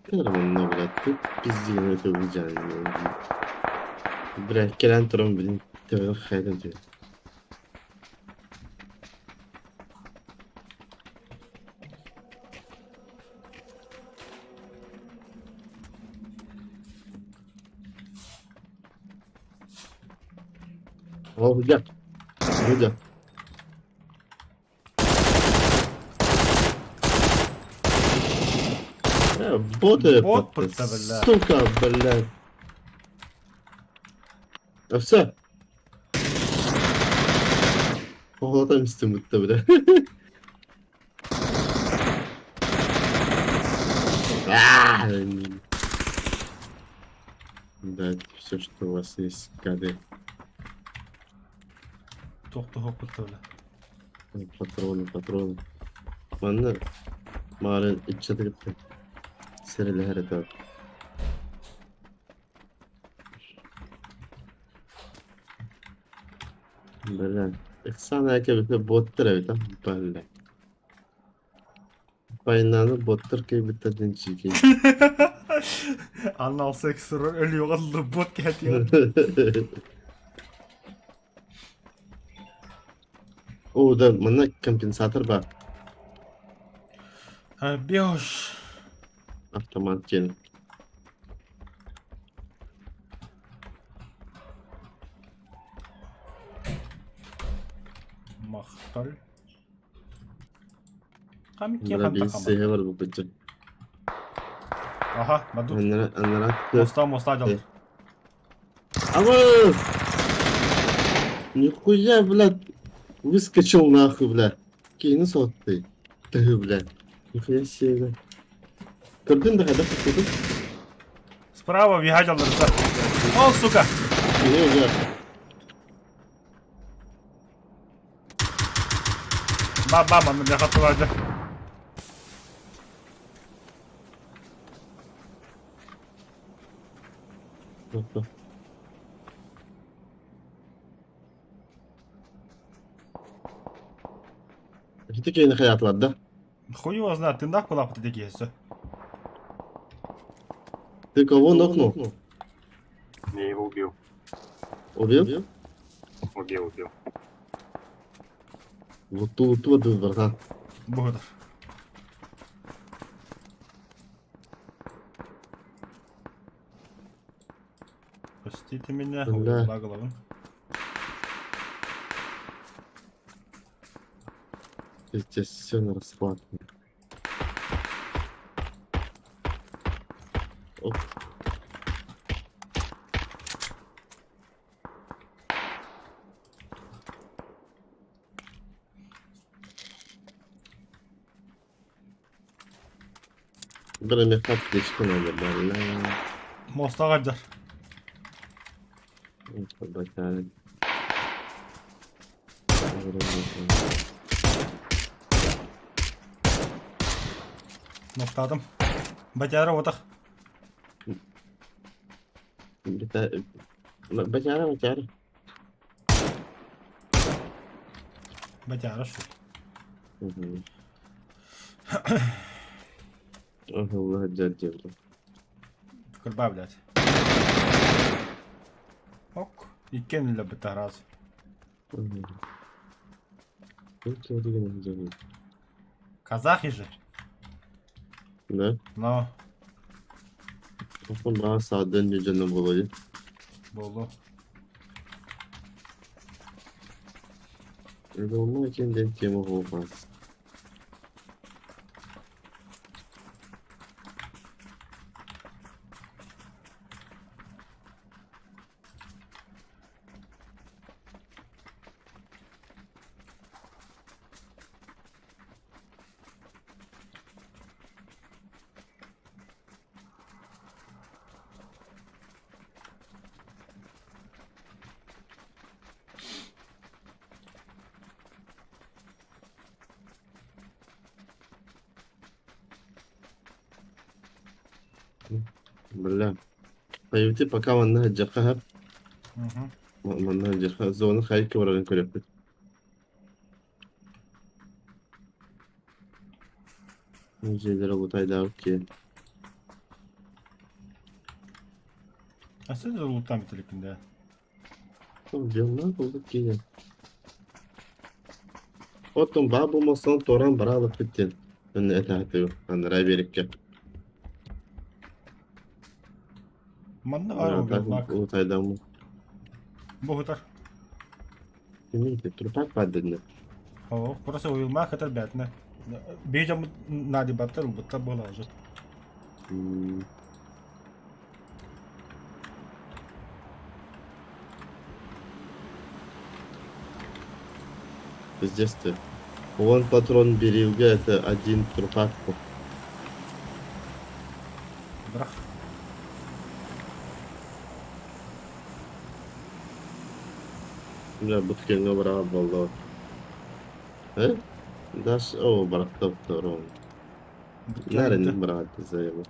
Первым, бля, ты пиздин это выдянь. Бля, кэлэн туран, блин, төбө хайдан түһэр. О, где? Где? Боты, Бот бля. Сука, блядь. А все. Оҕолотон истим бутта бля. Дать все, что у вас есть, гады. Туох туһуохпут бля. Патроны, патроны. Манна маарын иччаты кытта сэрэлэһэр этэ. Бля, Оксана эбитэ боттар эбит, а? Бля. Войнаны боттар кэлбиттэр диэн чиикэй. Анал секс өлүөҕэ бот кэһэтиэҕэ. О, да, манна компенсатор бар. Бёш. Автомат диэн. Махтал. Бара биир сыыһа барбыппыт дьон. Аха, баду. Аннара, аннара. Моста, моста дьон. Авас! Нихуя, блядь, выскочил нахуй, блядь. Киһини соттый. Тыһы, блядь. Нихуя себе, блядь. Көрдүн да хайдах туттудун? Справа въезжать алырса. О, сука! Не, уже. Ба-ба, манна бляха тулаажа. Ити киһини хайаатылар да? Хуй его знает, ты нахуй лапы такие все. Ты кого нокнул? Я его убил. Убил? Убил, убил. Вот тут вот братан. Бугутар. Простите меня, Да. ла головын. Здесь все на расклад. Оп. Бля, мне аптечку надо, бля. Мостаҕа дьар. Батарей. Ноктаатым. Батяра отах. Батяра, батяра. Батяра что? Ага, дядя. Кырбаа блядь. Ок. Иккиэн үллэрбиттэр раз. Казахи же. Да? Но. Охон баа саадын дьоно буолуо Буолуо. Онно этин диэн тема буолбат. Бля. Появите пока манна дьахха манна дьахха зона хайка барарын көрөппүт. Дьиэлэрэ лутайдаабыт киһи. А сен же лутам телекинде. Дьоннор буолбут киһи. Оттон баа буолмастан туораан бараабыппыт диэн этэ анараа биэриккэ. Манна баар убилак. Лутайдаммыт. Буһутар. Кимий трупак баар Оо, просто уйулмаах кытар бээтинэ. Биир дьоммут наадыйбаттар, ылбыттар буолаҕа Пиздец ты. Вон патрон берилгэ это один трупак. Бырах. Бля, буткеҥҥа быраҕар буолла. Э? Даш, о, барахтаптар Буткемп Наверное, быраҕат заебал.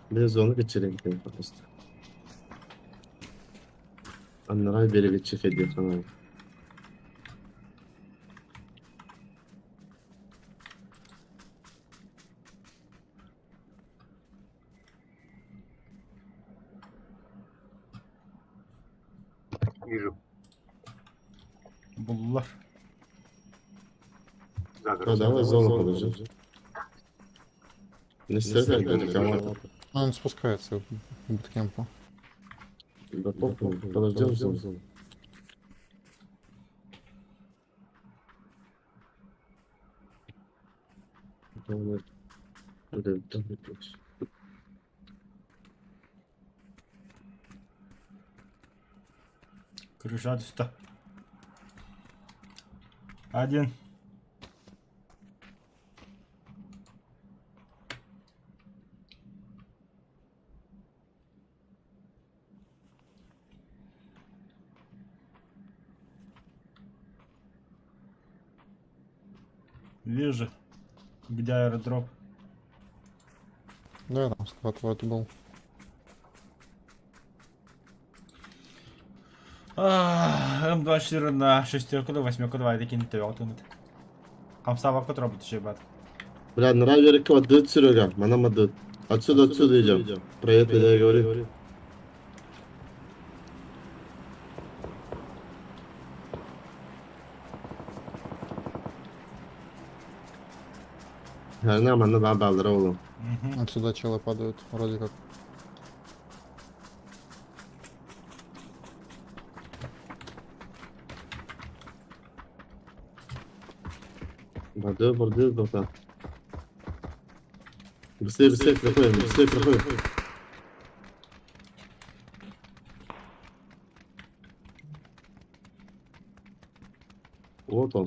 Бля, зона кыччырын просто. Аннараа берегиччи федерхан. Вижу. Буллулар. За А, гору. давай зону подожди. Не стреляй, это команда. Ну, он спускается к буткемпу. Да похуй, подождем зону. Давай. Да, давай, короче. Крыша түстэ. Один. Вижу, где аэродроп. Да, там склад вроде был. М24 на шестерку да восьмерку давай такие төбөҕө Хамсаабакка турабыт шебат. Бля, нравится отдать, Серега. Манам отдать. Отсюда, отсюда идем. Про это я и говорю. Она манна баа бааллара oğlum. Отсюда челы падают, вроде как. Барды, барды, барды. Быстрее, быстрее, проходим, быстрее проходим. Вот он.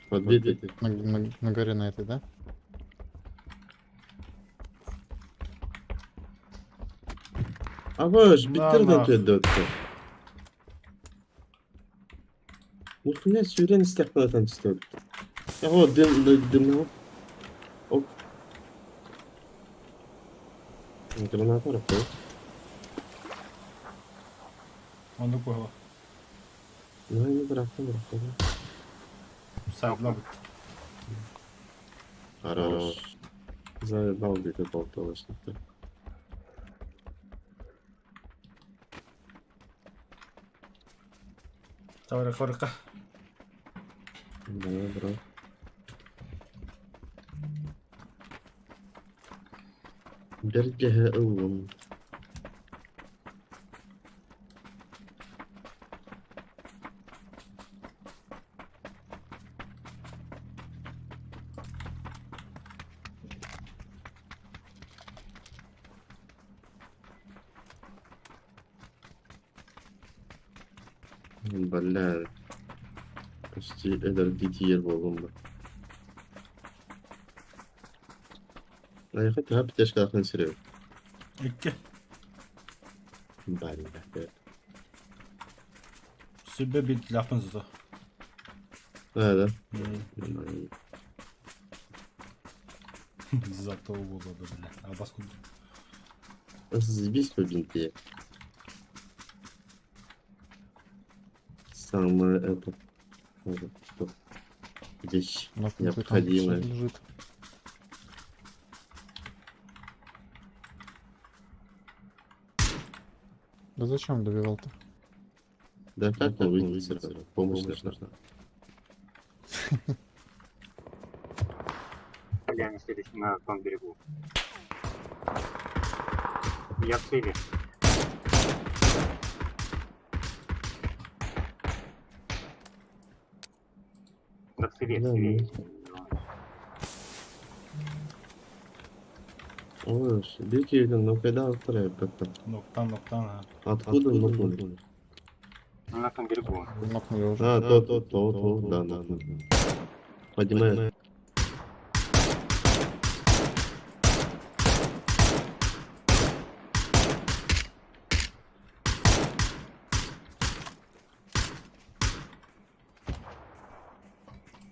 Подбитый. На горе на этой, да? А вы ж На, биттерден нах. төддөттө. Нихуя сүүрэн истэхпинэтэн түстэ. Я вот дым дым Оп. Граната рахуй. Оннук буолла. Ну, не бырахтым, бырахтым. Саблабыт. Хорош. Заебал где-то болталось. Тавара хорка. Да, бро. Бэргэһэ ыллым. Бля. Почти эдэр DTR буоллум ба. Айха төһө птешкалахын сирэбит. Икки. Бля. Сүбэ битлахпын зато. Да, да. Зато буолла бля. Абас курдук. Заебись по бинте. Самое это, это вещь На там всё необходимая. лежит. Да зачем добивал-то? Да как он выйдет сразу? Помощь нужна. Бля, на следующем, на том берегу. Я в цели. Да в цели, в Да, цели. Ой, Бики, ну когда вторая это? Ноктан, ноктан. а. Откуда нокнули? Ну, на том берегу. Нокнули уже. А, то, то, то, то, да, нокнули. Поднимай.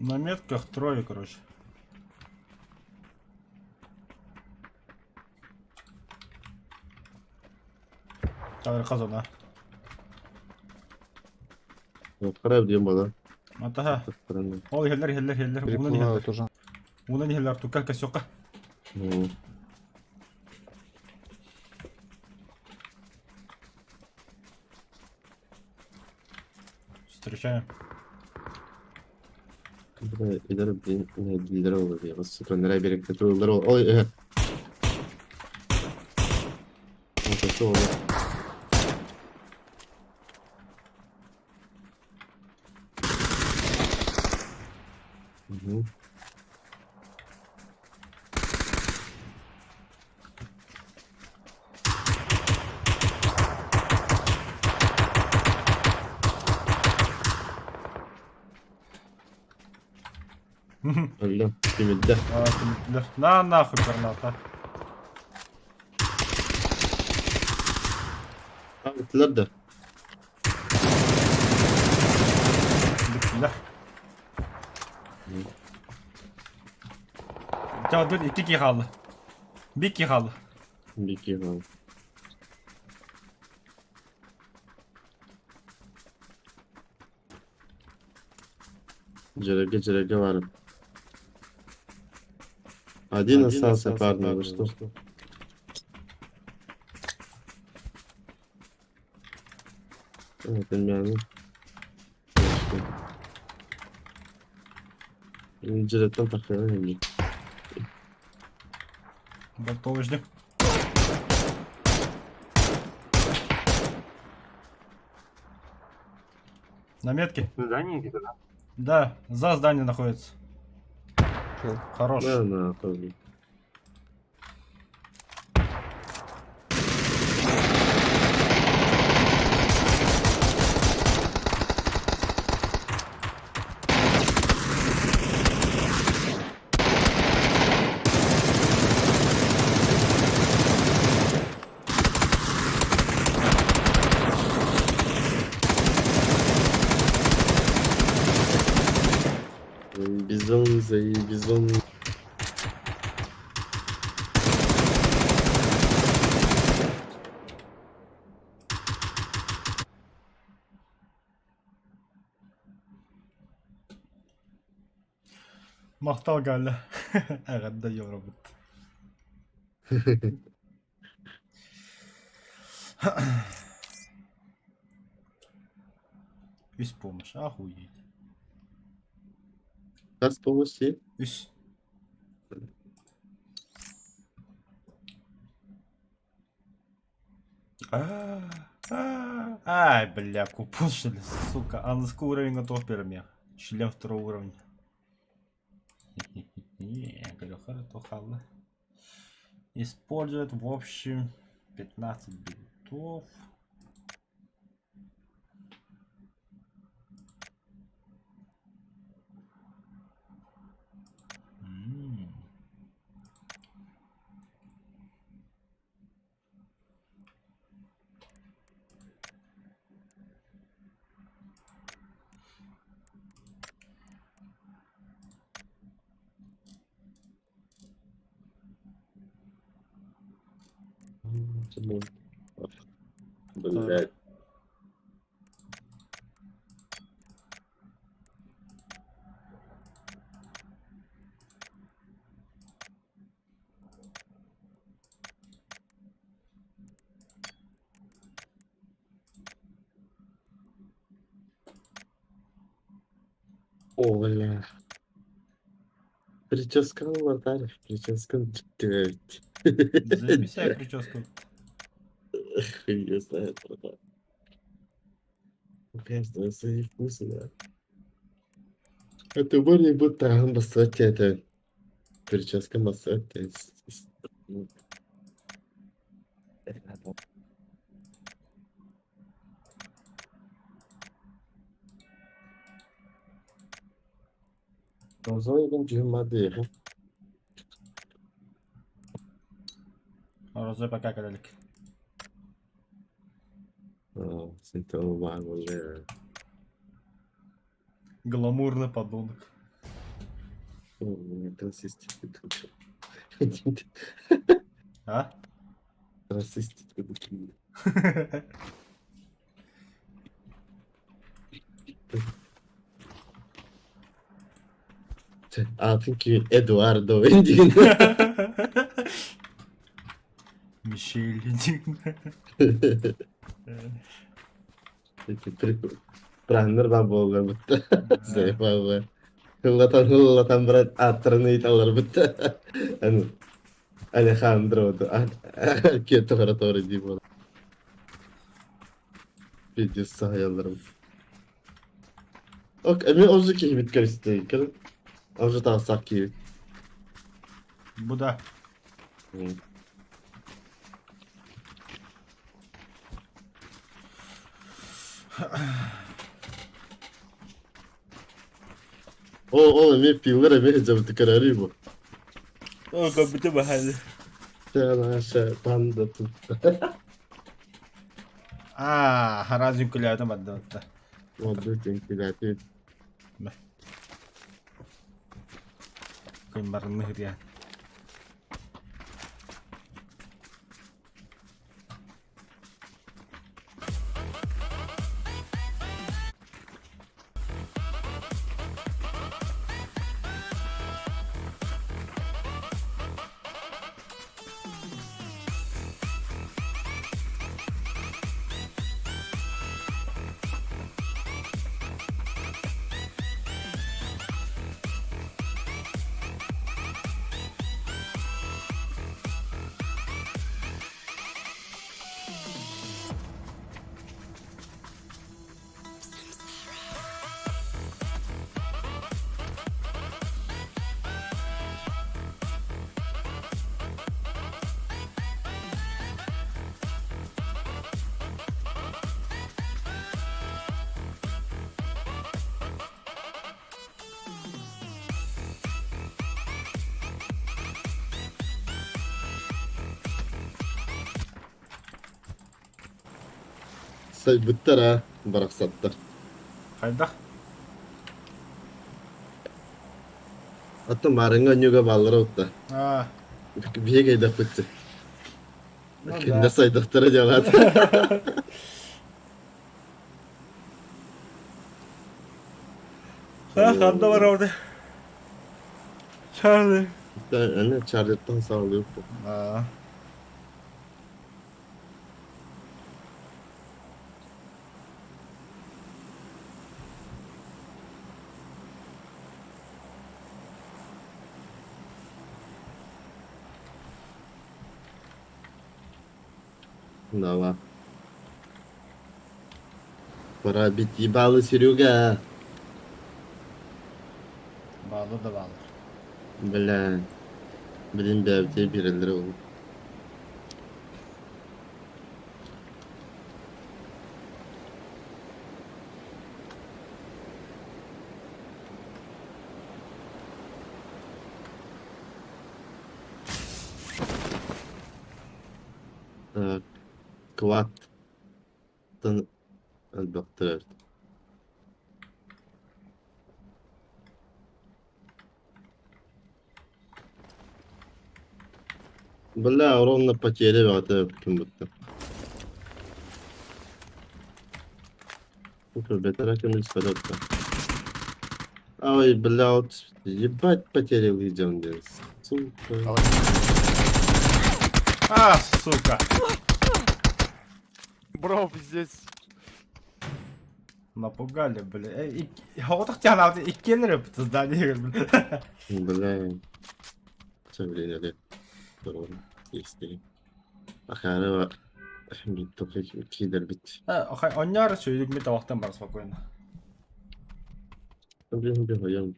На метках трое, короче. Тавр казана. Хара диэн буолар. Атаха. Ол иһэллэр, иһэллэр, иһэллэр. Уунан иһэллэр. Переплывают уже. Уунан иһэллэр. Тука косёка. Встречаем. Идэр лидер ол сука нэрэ беректе турулар ол ой Ол Угу. Өллө, тимирдэ. А, тимирдилэр. На нахуй граната. Ыттылар да. Бүттүлэр. Ча dur iki kişi kaldı. Bir kişi kaldı. Bir kişi kaldı. Дьэрэргэ дьэрэргэ баарым. Один остался, парни, вы что? Это Дьэрэттэн тахсыан эмиэ. Готовы ждем. На метке? В здании где-то, да? Да, за зданием находится. Чё? Хорош. На нахуй. Бизон, зай, бизон. Махтал Галя. Эҕэрдэ Европут. Үс помощь, охуеть. Хас помощи? Үс. Ай, бля, купон, что ли, сука. А на сколько уровень готов первый? Шлем второго уровня. Использует в общем 15 бинтов. Блять. О, бля. Прическа аватар, прическа блядь. Заебись я прическу. Хуй не знает, братан. У каждого свои вкусы, да. Это более будто басоте, это прическа басоте. Розовый дюймады. Розовый пока кадалик. Синтол Гламурный подонок. Расист. А? Расист. Аатын ким Эдуардо диэн. Мишель диэн. Праннер баар буолла бутта. Заебал. Хыллатан хыллатан брат ааттарын ыйыталлар бутта. Алехандро киэттэ хара дии буолар. Пиздец саһайалларым. Ок, эмиэ озу киһибит көрүстэ. Көр. Озу таҕыстаах киһибит. Бу да. Ол ол эмиэ пиллар эмиэ сылдьабыт көрөрүй бу. О, көбүтэ баһаlı. Наша панда тут. Аа, хараас үҥкүлээтэ барда. Молодой үҥкүлээтэ. Күн барынны хытыйан. Сайбыттар а, барахсаттар. Хайдах? Аттан маарыҥҥа онньууга бааллара утта. Аа. Биһиги кэйдэхпит. Ну Кинилэр да. сайдахтара дьалаат. Ха, ханна барабыт? Чарли. Аны Чарлиттан саҕалыыр бу. Аа. Давай. Пора бить ебало, Серега. Баалы да баалы. Бля. Блин, бэйэбитигэр биэрэллэрэ ол. Так, квадтан элбэхтэр эбит. Бля, ровно потеря бөҕөтө эбиппин бутта. Бэтэрэ көмүс отта. Ой, бля, вот ебать потерял идем, диэн. Сука. А, сука. Бро, пиздец. Напугали, бля. Оҕотох тянаабыт иккиэлэр өппүт здание бля. Бля. Сожаление, Есть. Ахара киидэрбит. Онньоор сүйдүк мит тавахтан бар спокойно. Блин, бегаю.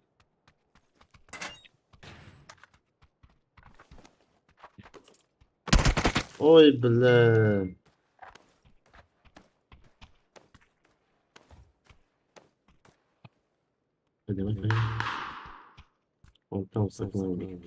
Ой, бля. Онтон сакын.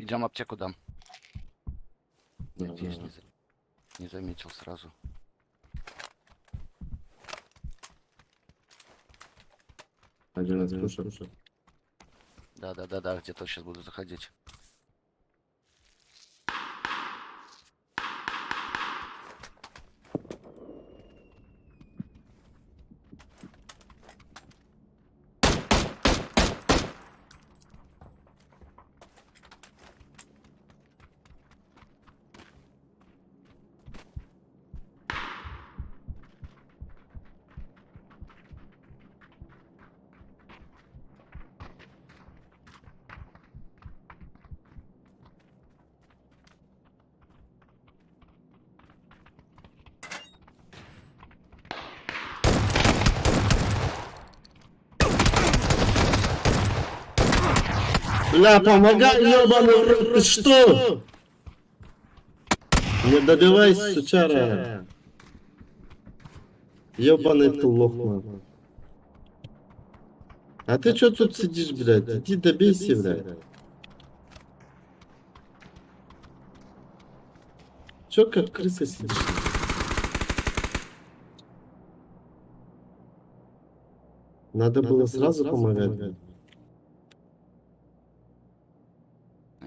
Идем аптеку дам. Надеюсь, не заметил сразу. Один раз слушай. Да-да-да-да, где-то сейчас буду заходить. Бля, помогай, ёбаный в рот, ты что? Не добивайся, сучара. Ёбаный ты лох, нахуй. А ты чё тут сидишь, блядь? Иди добейся, блядь. Чё как крыса сидишь? Надо было сразу помогать, блядь.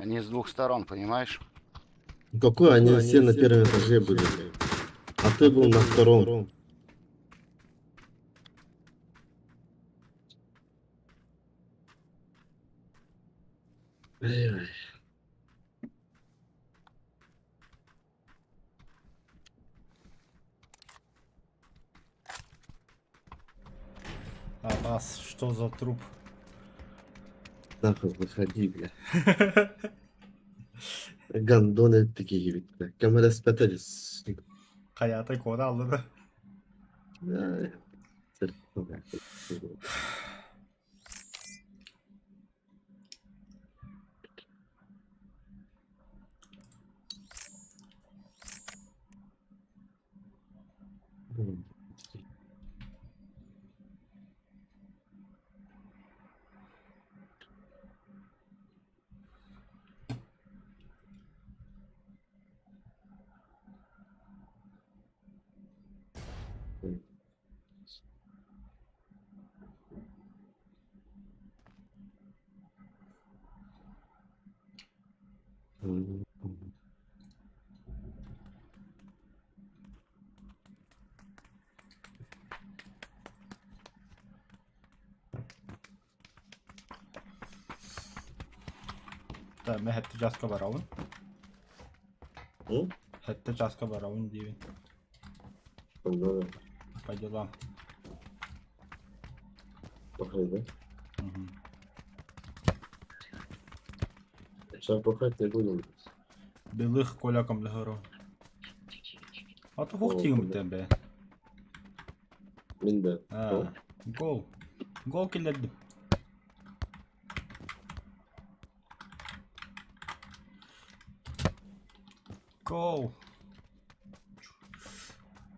Они с двух сторон, понимаешь? Какой они все на первом этаже были? А ты был на втором. Эй, А вас что за труп? Нахуй, выходи, бля. Гандоны такие, ведь, бля. Камера спрятались. Хайата куора аллара. Так, мин сэттэ чааска барабын. Сэттэ чааска барабын диибин. По делам. Мгм. Сейчас бухать не будем. Белых Коля көмөлөһөрү. А то хух тиим бе. Мин да. А, гол. Гол киллэрдим. Гол.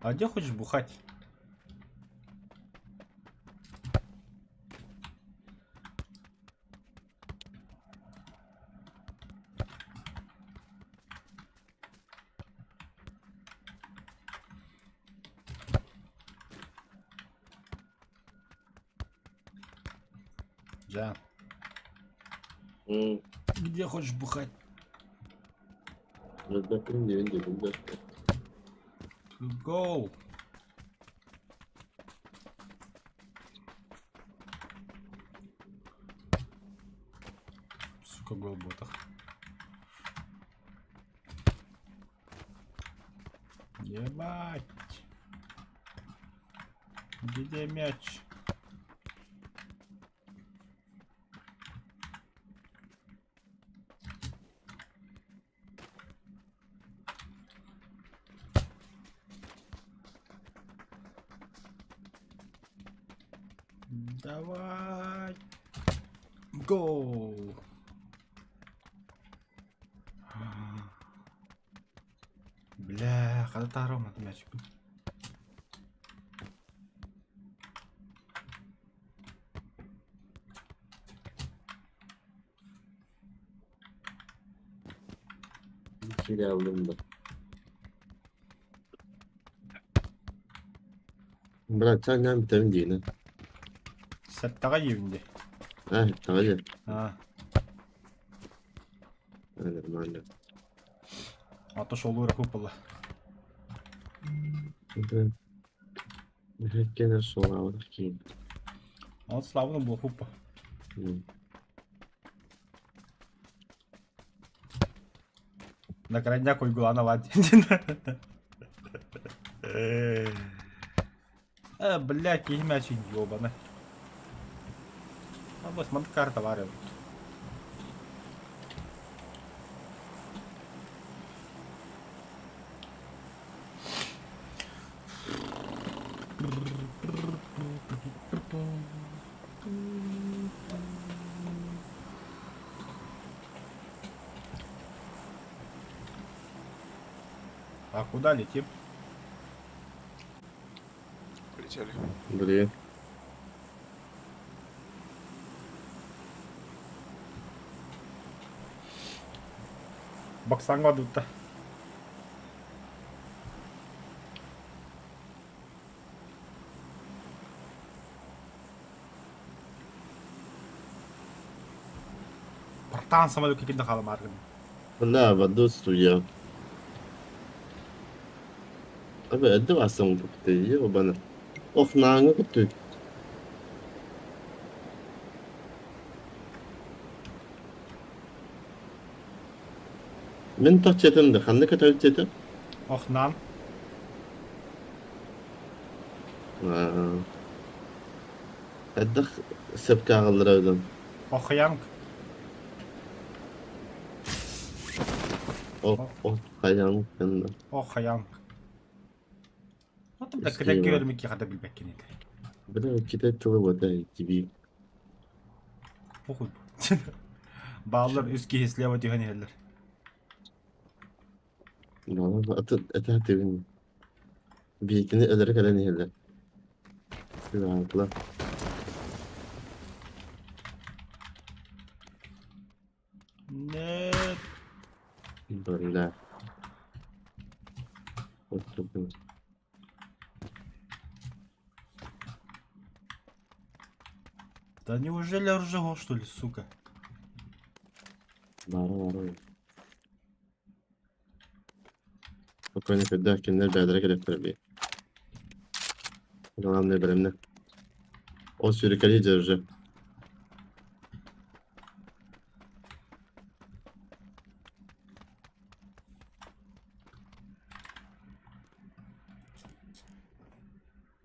А где хочешь бухать? Да. Где хочешь бухать? Гол. Сука, гол ботах. Ебать. Где мяч? Давай. Гол. Бля, хата таһаарар мячик. Киирэ да. Брат, саҥнаан бүтэбин диигин ээ. Сэттэҕэ диибин дии. Аа, сэттэҕэ диэн. Аа. Аа, нормально. А то шолура купила. Кенер суолаабытах киин. Он славно был хупа. На крайняк уйгулана ладь. Э, блядь, киһи мяч ёбана. А вот манкар товары. А куда летим? Полетели. Блин. Баксаҥҥа барбыта. Братан самолет кикинде халамааргын. Бля, в одну студию. Абы эдде барсаң бу ебана. Ох, нааҥҥа көттүбүт. Мин тахчытым да ханна көтөбүт диэтим? Охнаан. Хайдах сөпкө ааҕыллара эбитин? Охуянг. Ох, хайаан Охуянг. Вот да кытак көрмүк кихата билбэккин ити. Бля, китай тылы вот тебе. Похуй. Бааллар үс киһи слева түһэн иһэллэр. Это это ты биһикини өлөрө кэлэн иһэллэр. Ыраатла. Нет. Бля. Отурдум. Да неужели оружие, что ли, сука? Баара баара. Спокойно көрдөөх кинилэр бэйэлэрэ кэлиэхтэрэ дии. Главное бэлэмнэ. Ол сүүрэкэлии дьэ уже.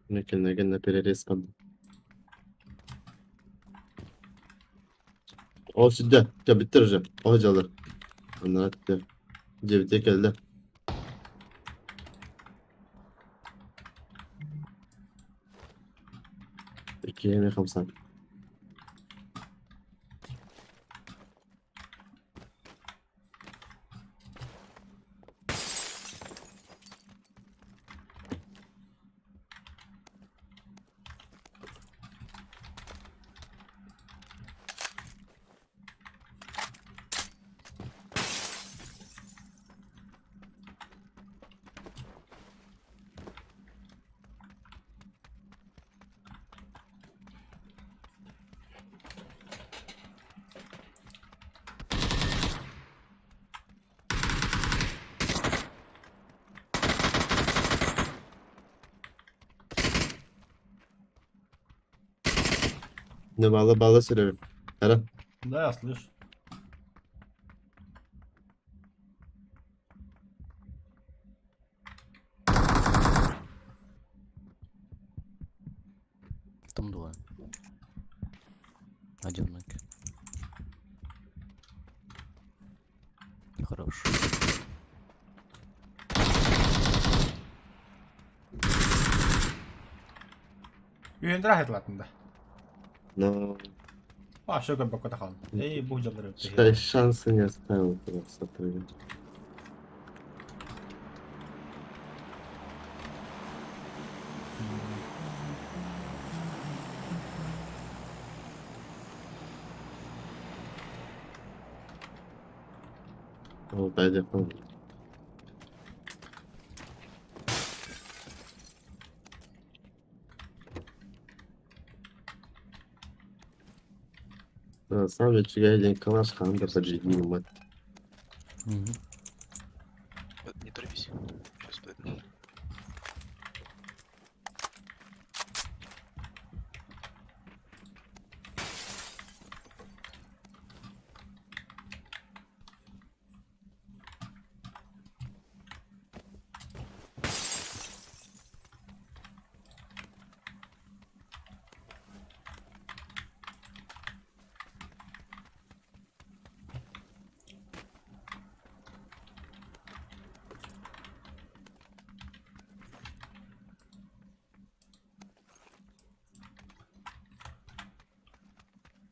Кинилэргэ на перерез барда. Ол сүдэ, кэбиттэр уже. Ол дьалар. Анара түттэ. Дьиэбитигэр кэллэ. Иккиһин хамсаан. Ne bağla bağla söylüyorum. Eren. Да, я слышу. Там двое. Один нок. Хорош. Үһүн рахетлатын да. Но А, что как бы хаал. Эй, бу дьаллары. шанса не оставил просто. О, дай. Саамай үчүгэй диэн калаш хаһан да поджигни мат. Не торопись. Сейчас подойду.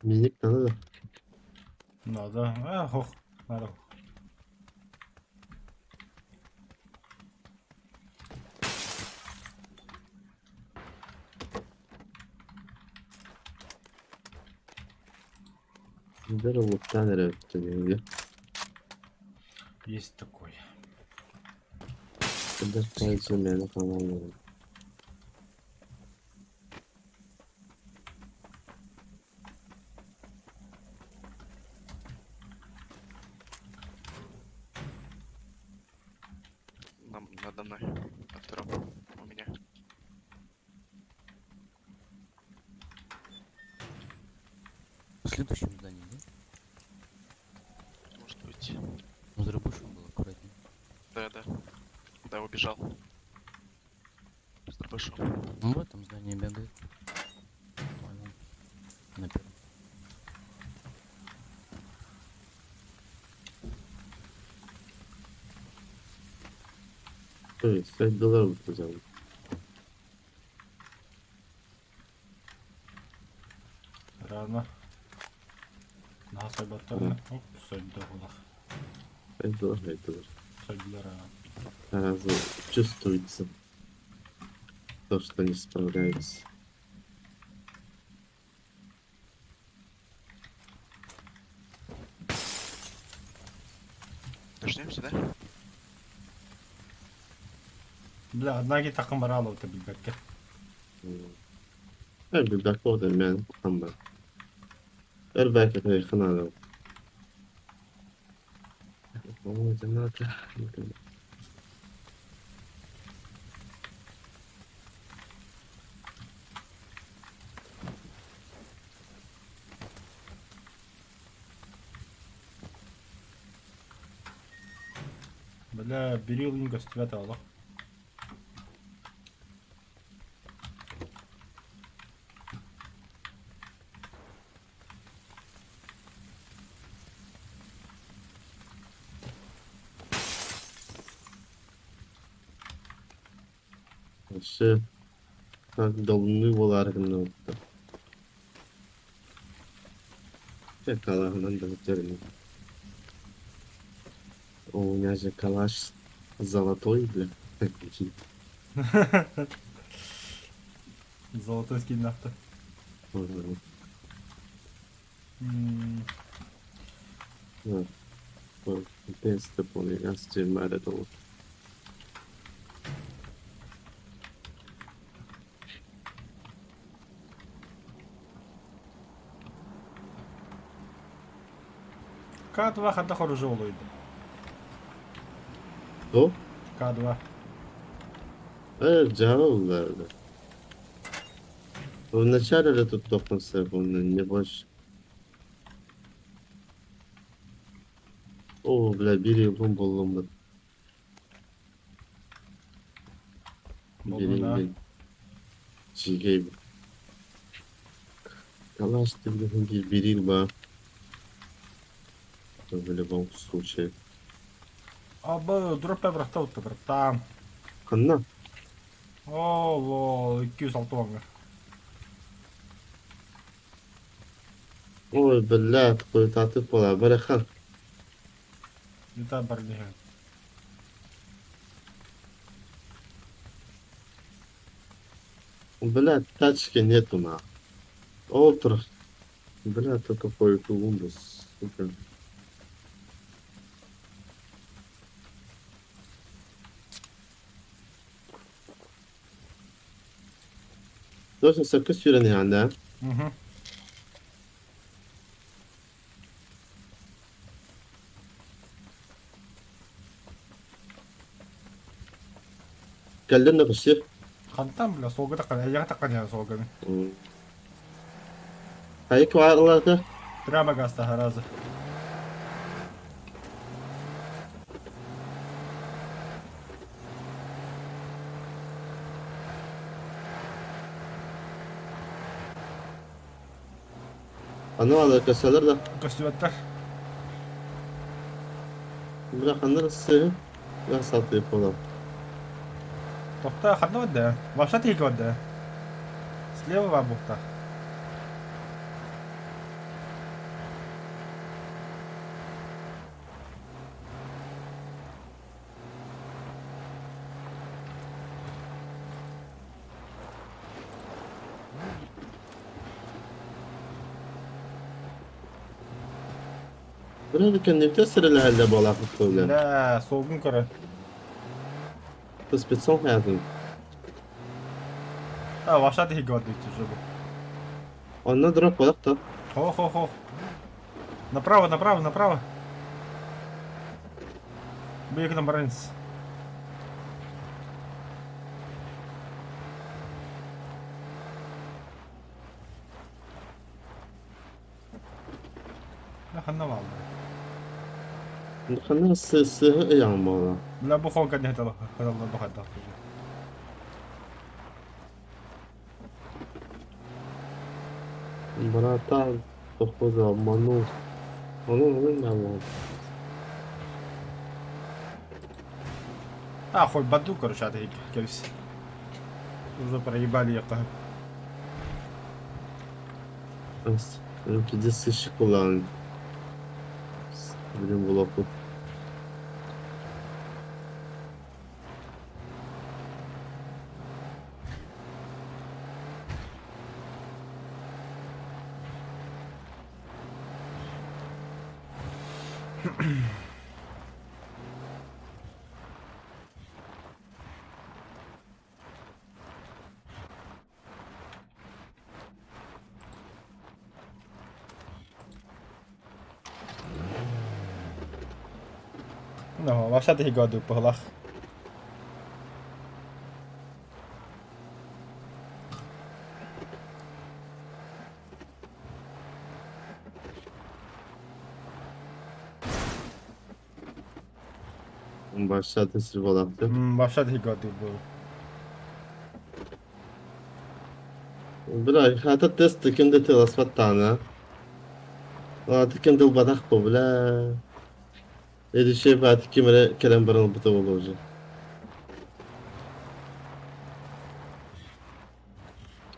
Миник надо да. Надо. А, хох. Надо. Бер олуктан эрэ өттүнүгү. Есть такой. Кырдьык таайса мээнэ хаалан Нам надо мной. На втором. У меня. В следующем здании, да? Может быть. Ну, дробашом был аккуратнее. Да, да. Да, убежал. С дробашом. Ну, в этом здании бегает. Понял. На первом. То есть, долларов взял. Рано. Наһаа сойботтор. Оп, сойдо булах. 5 долларов, 5 долларов. Сойдулар. Сразу чувствуется то, что не справляются. Дождемся, да? Бля, одна такым барала вот билбекке. Билбэккэ мен кутан бар. Өр бэркэ ханаа. Ой, надо. Бля, бери линга с тебя алло. Вообще, как долны болар гына Калаһынан да өтөрүн. У меня же калаш золотой, бля. Золотой скин нафта. Bästa på min då. К2 хата хорошо олойду. То? К2. Джава да. В начале ли тут топнулся, не больше. О, бля, бери боллум. Болду, да. Бери, Чигей. Калаш ты, бля, бери, ба. В любом случае. Абы дроп бырахта утты бырахта. Ханна? О, лол, 206 ванга. Ой, бля, такой татып бола, барахан. Это барлиха. Бля, тачки нету на. Отр. Бля, только фой Колумбус, сука. Точно сөпкө сүүрэн иһэн да? Угу. Кэллин да почти. Хантан бля, суолга таххан, эйиэхэ таххан иһэр суолга мин. Хайы кварлата? Прямо газ таһаразы. Аны алы көсөлөр да. Көстүбэттэр. Бля, ханна сыһы? Я сатыы буолар. Тохто, ханна барда? Вообще тиһиккэ барда. Слева бар буолта. Бля, кэнниттэн сирэлэһэллэр буолаахпыт бля. Бля, суолгун көрө. Спецом хаятын. А, вообще тиһиккэ барда уже бу. Онно дроп буолах то. Хо-хо-хо. Направо, направо, направо. Быйык нам баранец. Ханна бааллар? Ханна сыһы ыйаҕын буола. Бля, бу холка не хотела, хотела бахайдах. Братан, походу обманул. Он обманул. А, хоть баду, короче, а кэбис. Уже проебали я Пиздец сыщик буолан. Блин, булаппыт. No, вообще ты году пылах. Başladı сир буолаахтык. Вообще ты году был. Бля, хата тест кимде тыласпаттаана. Ааты ким дылбатах бу, бля. Следующий бааты ким эрэ кэлэн баран ылбыта буолуо уже.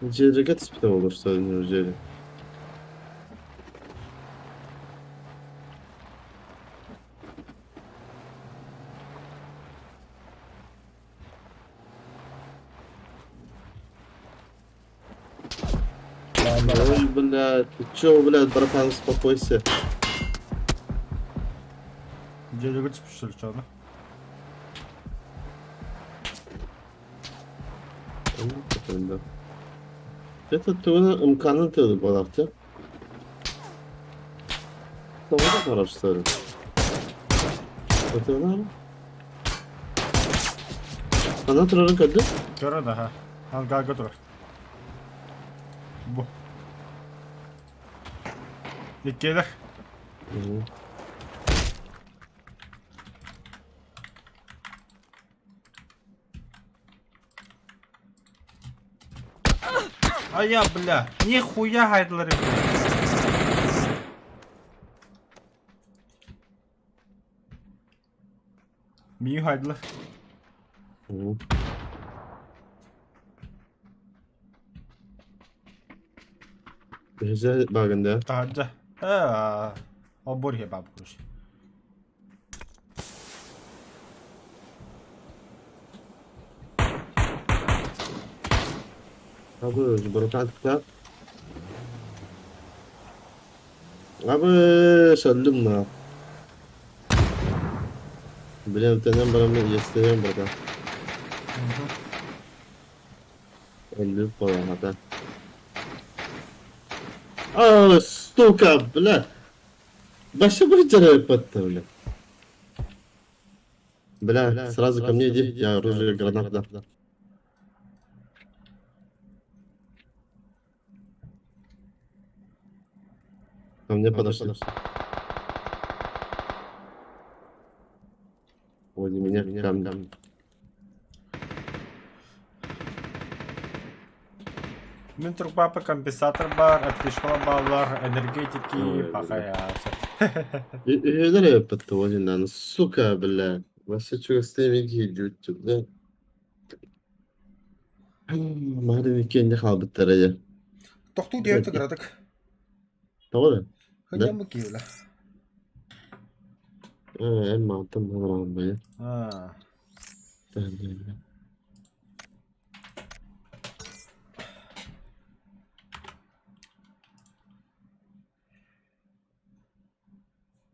Дьиэлэргэ түспүтэ буолуо, что неужели? Ой, блядь, ты чё, блядь, братан, успокойся. Дьиэлэргэ түспүт что Это тугуна ымканын тылы буолаахтык. Тоҕо да хороштары. Отуна Ханна турарын көрдүм? Көрөн аха. Ангарга турар. Бу. Иккиэлэр. А я, бля, нихуя хайдылар Миигин хайдылар. Биһиги багында. Таһырдьа. Ээ, олбуор иһэ баабыт короче. Абы, братан, Абы, шаллым на. Блин, тэнэн бараммын иэстэһиэм братан. Өллүм буолан хата. А, сука, бля. Вообще бля. Бля, сразу ко мне иди, я оружие гранат дам. Ко мне подошли. Возле меня, камни. Мин турбапа компенсатор бар, аптечкала бааллар, энергетики, Ой, пахая. Үһүлэр эппит сука, бля. Вообще чугастыйм иги да. Марын иккиэннэ хаалбыттара дьэ. Тохтуу диэн кыратык. Тоҕо да? Хынньаммыт киһилэ. Ээ, эн маантан балараан байа. Аа.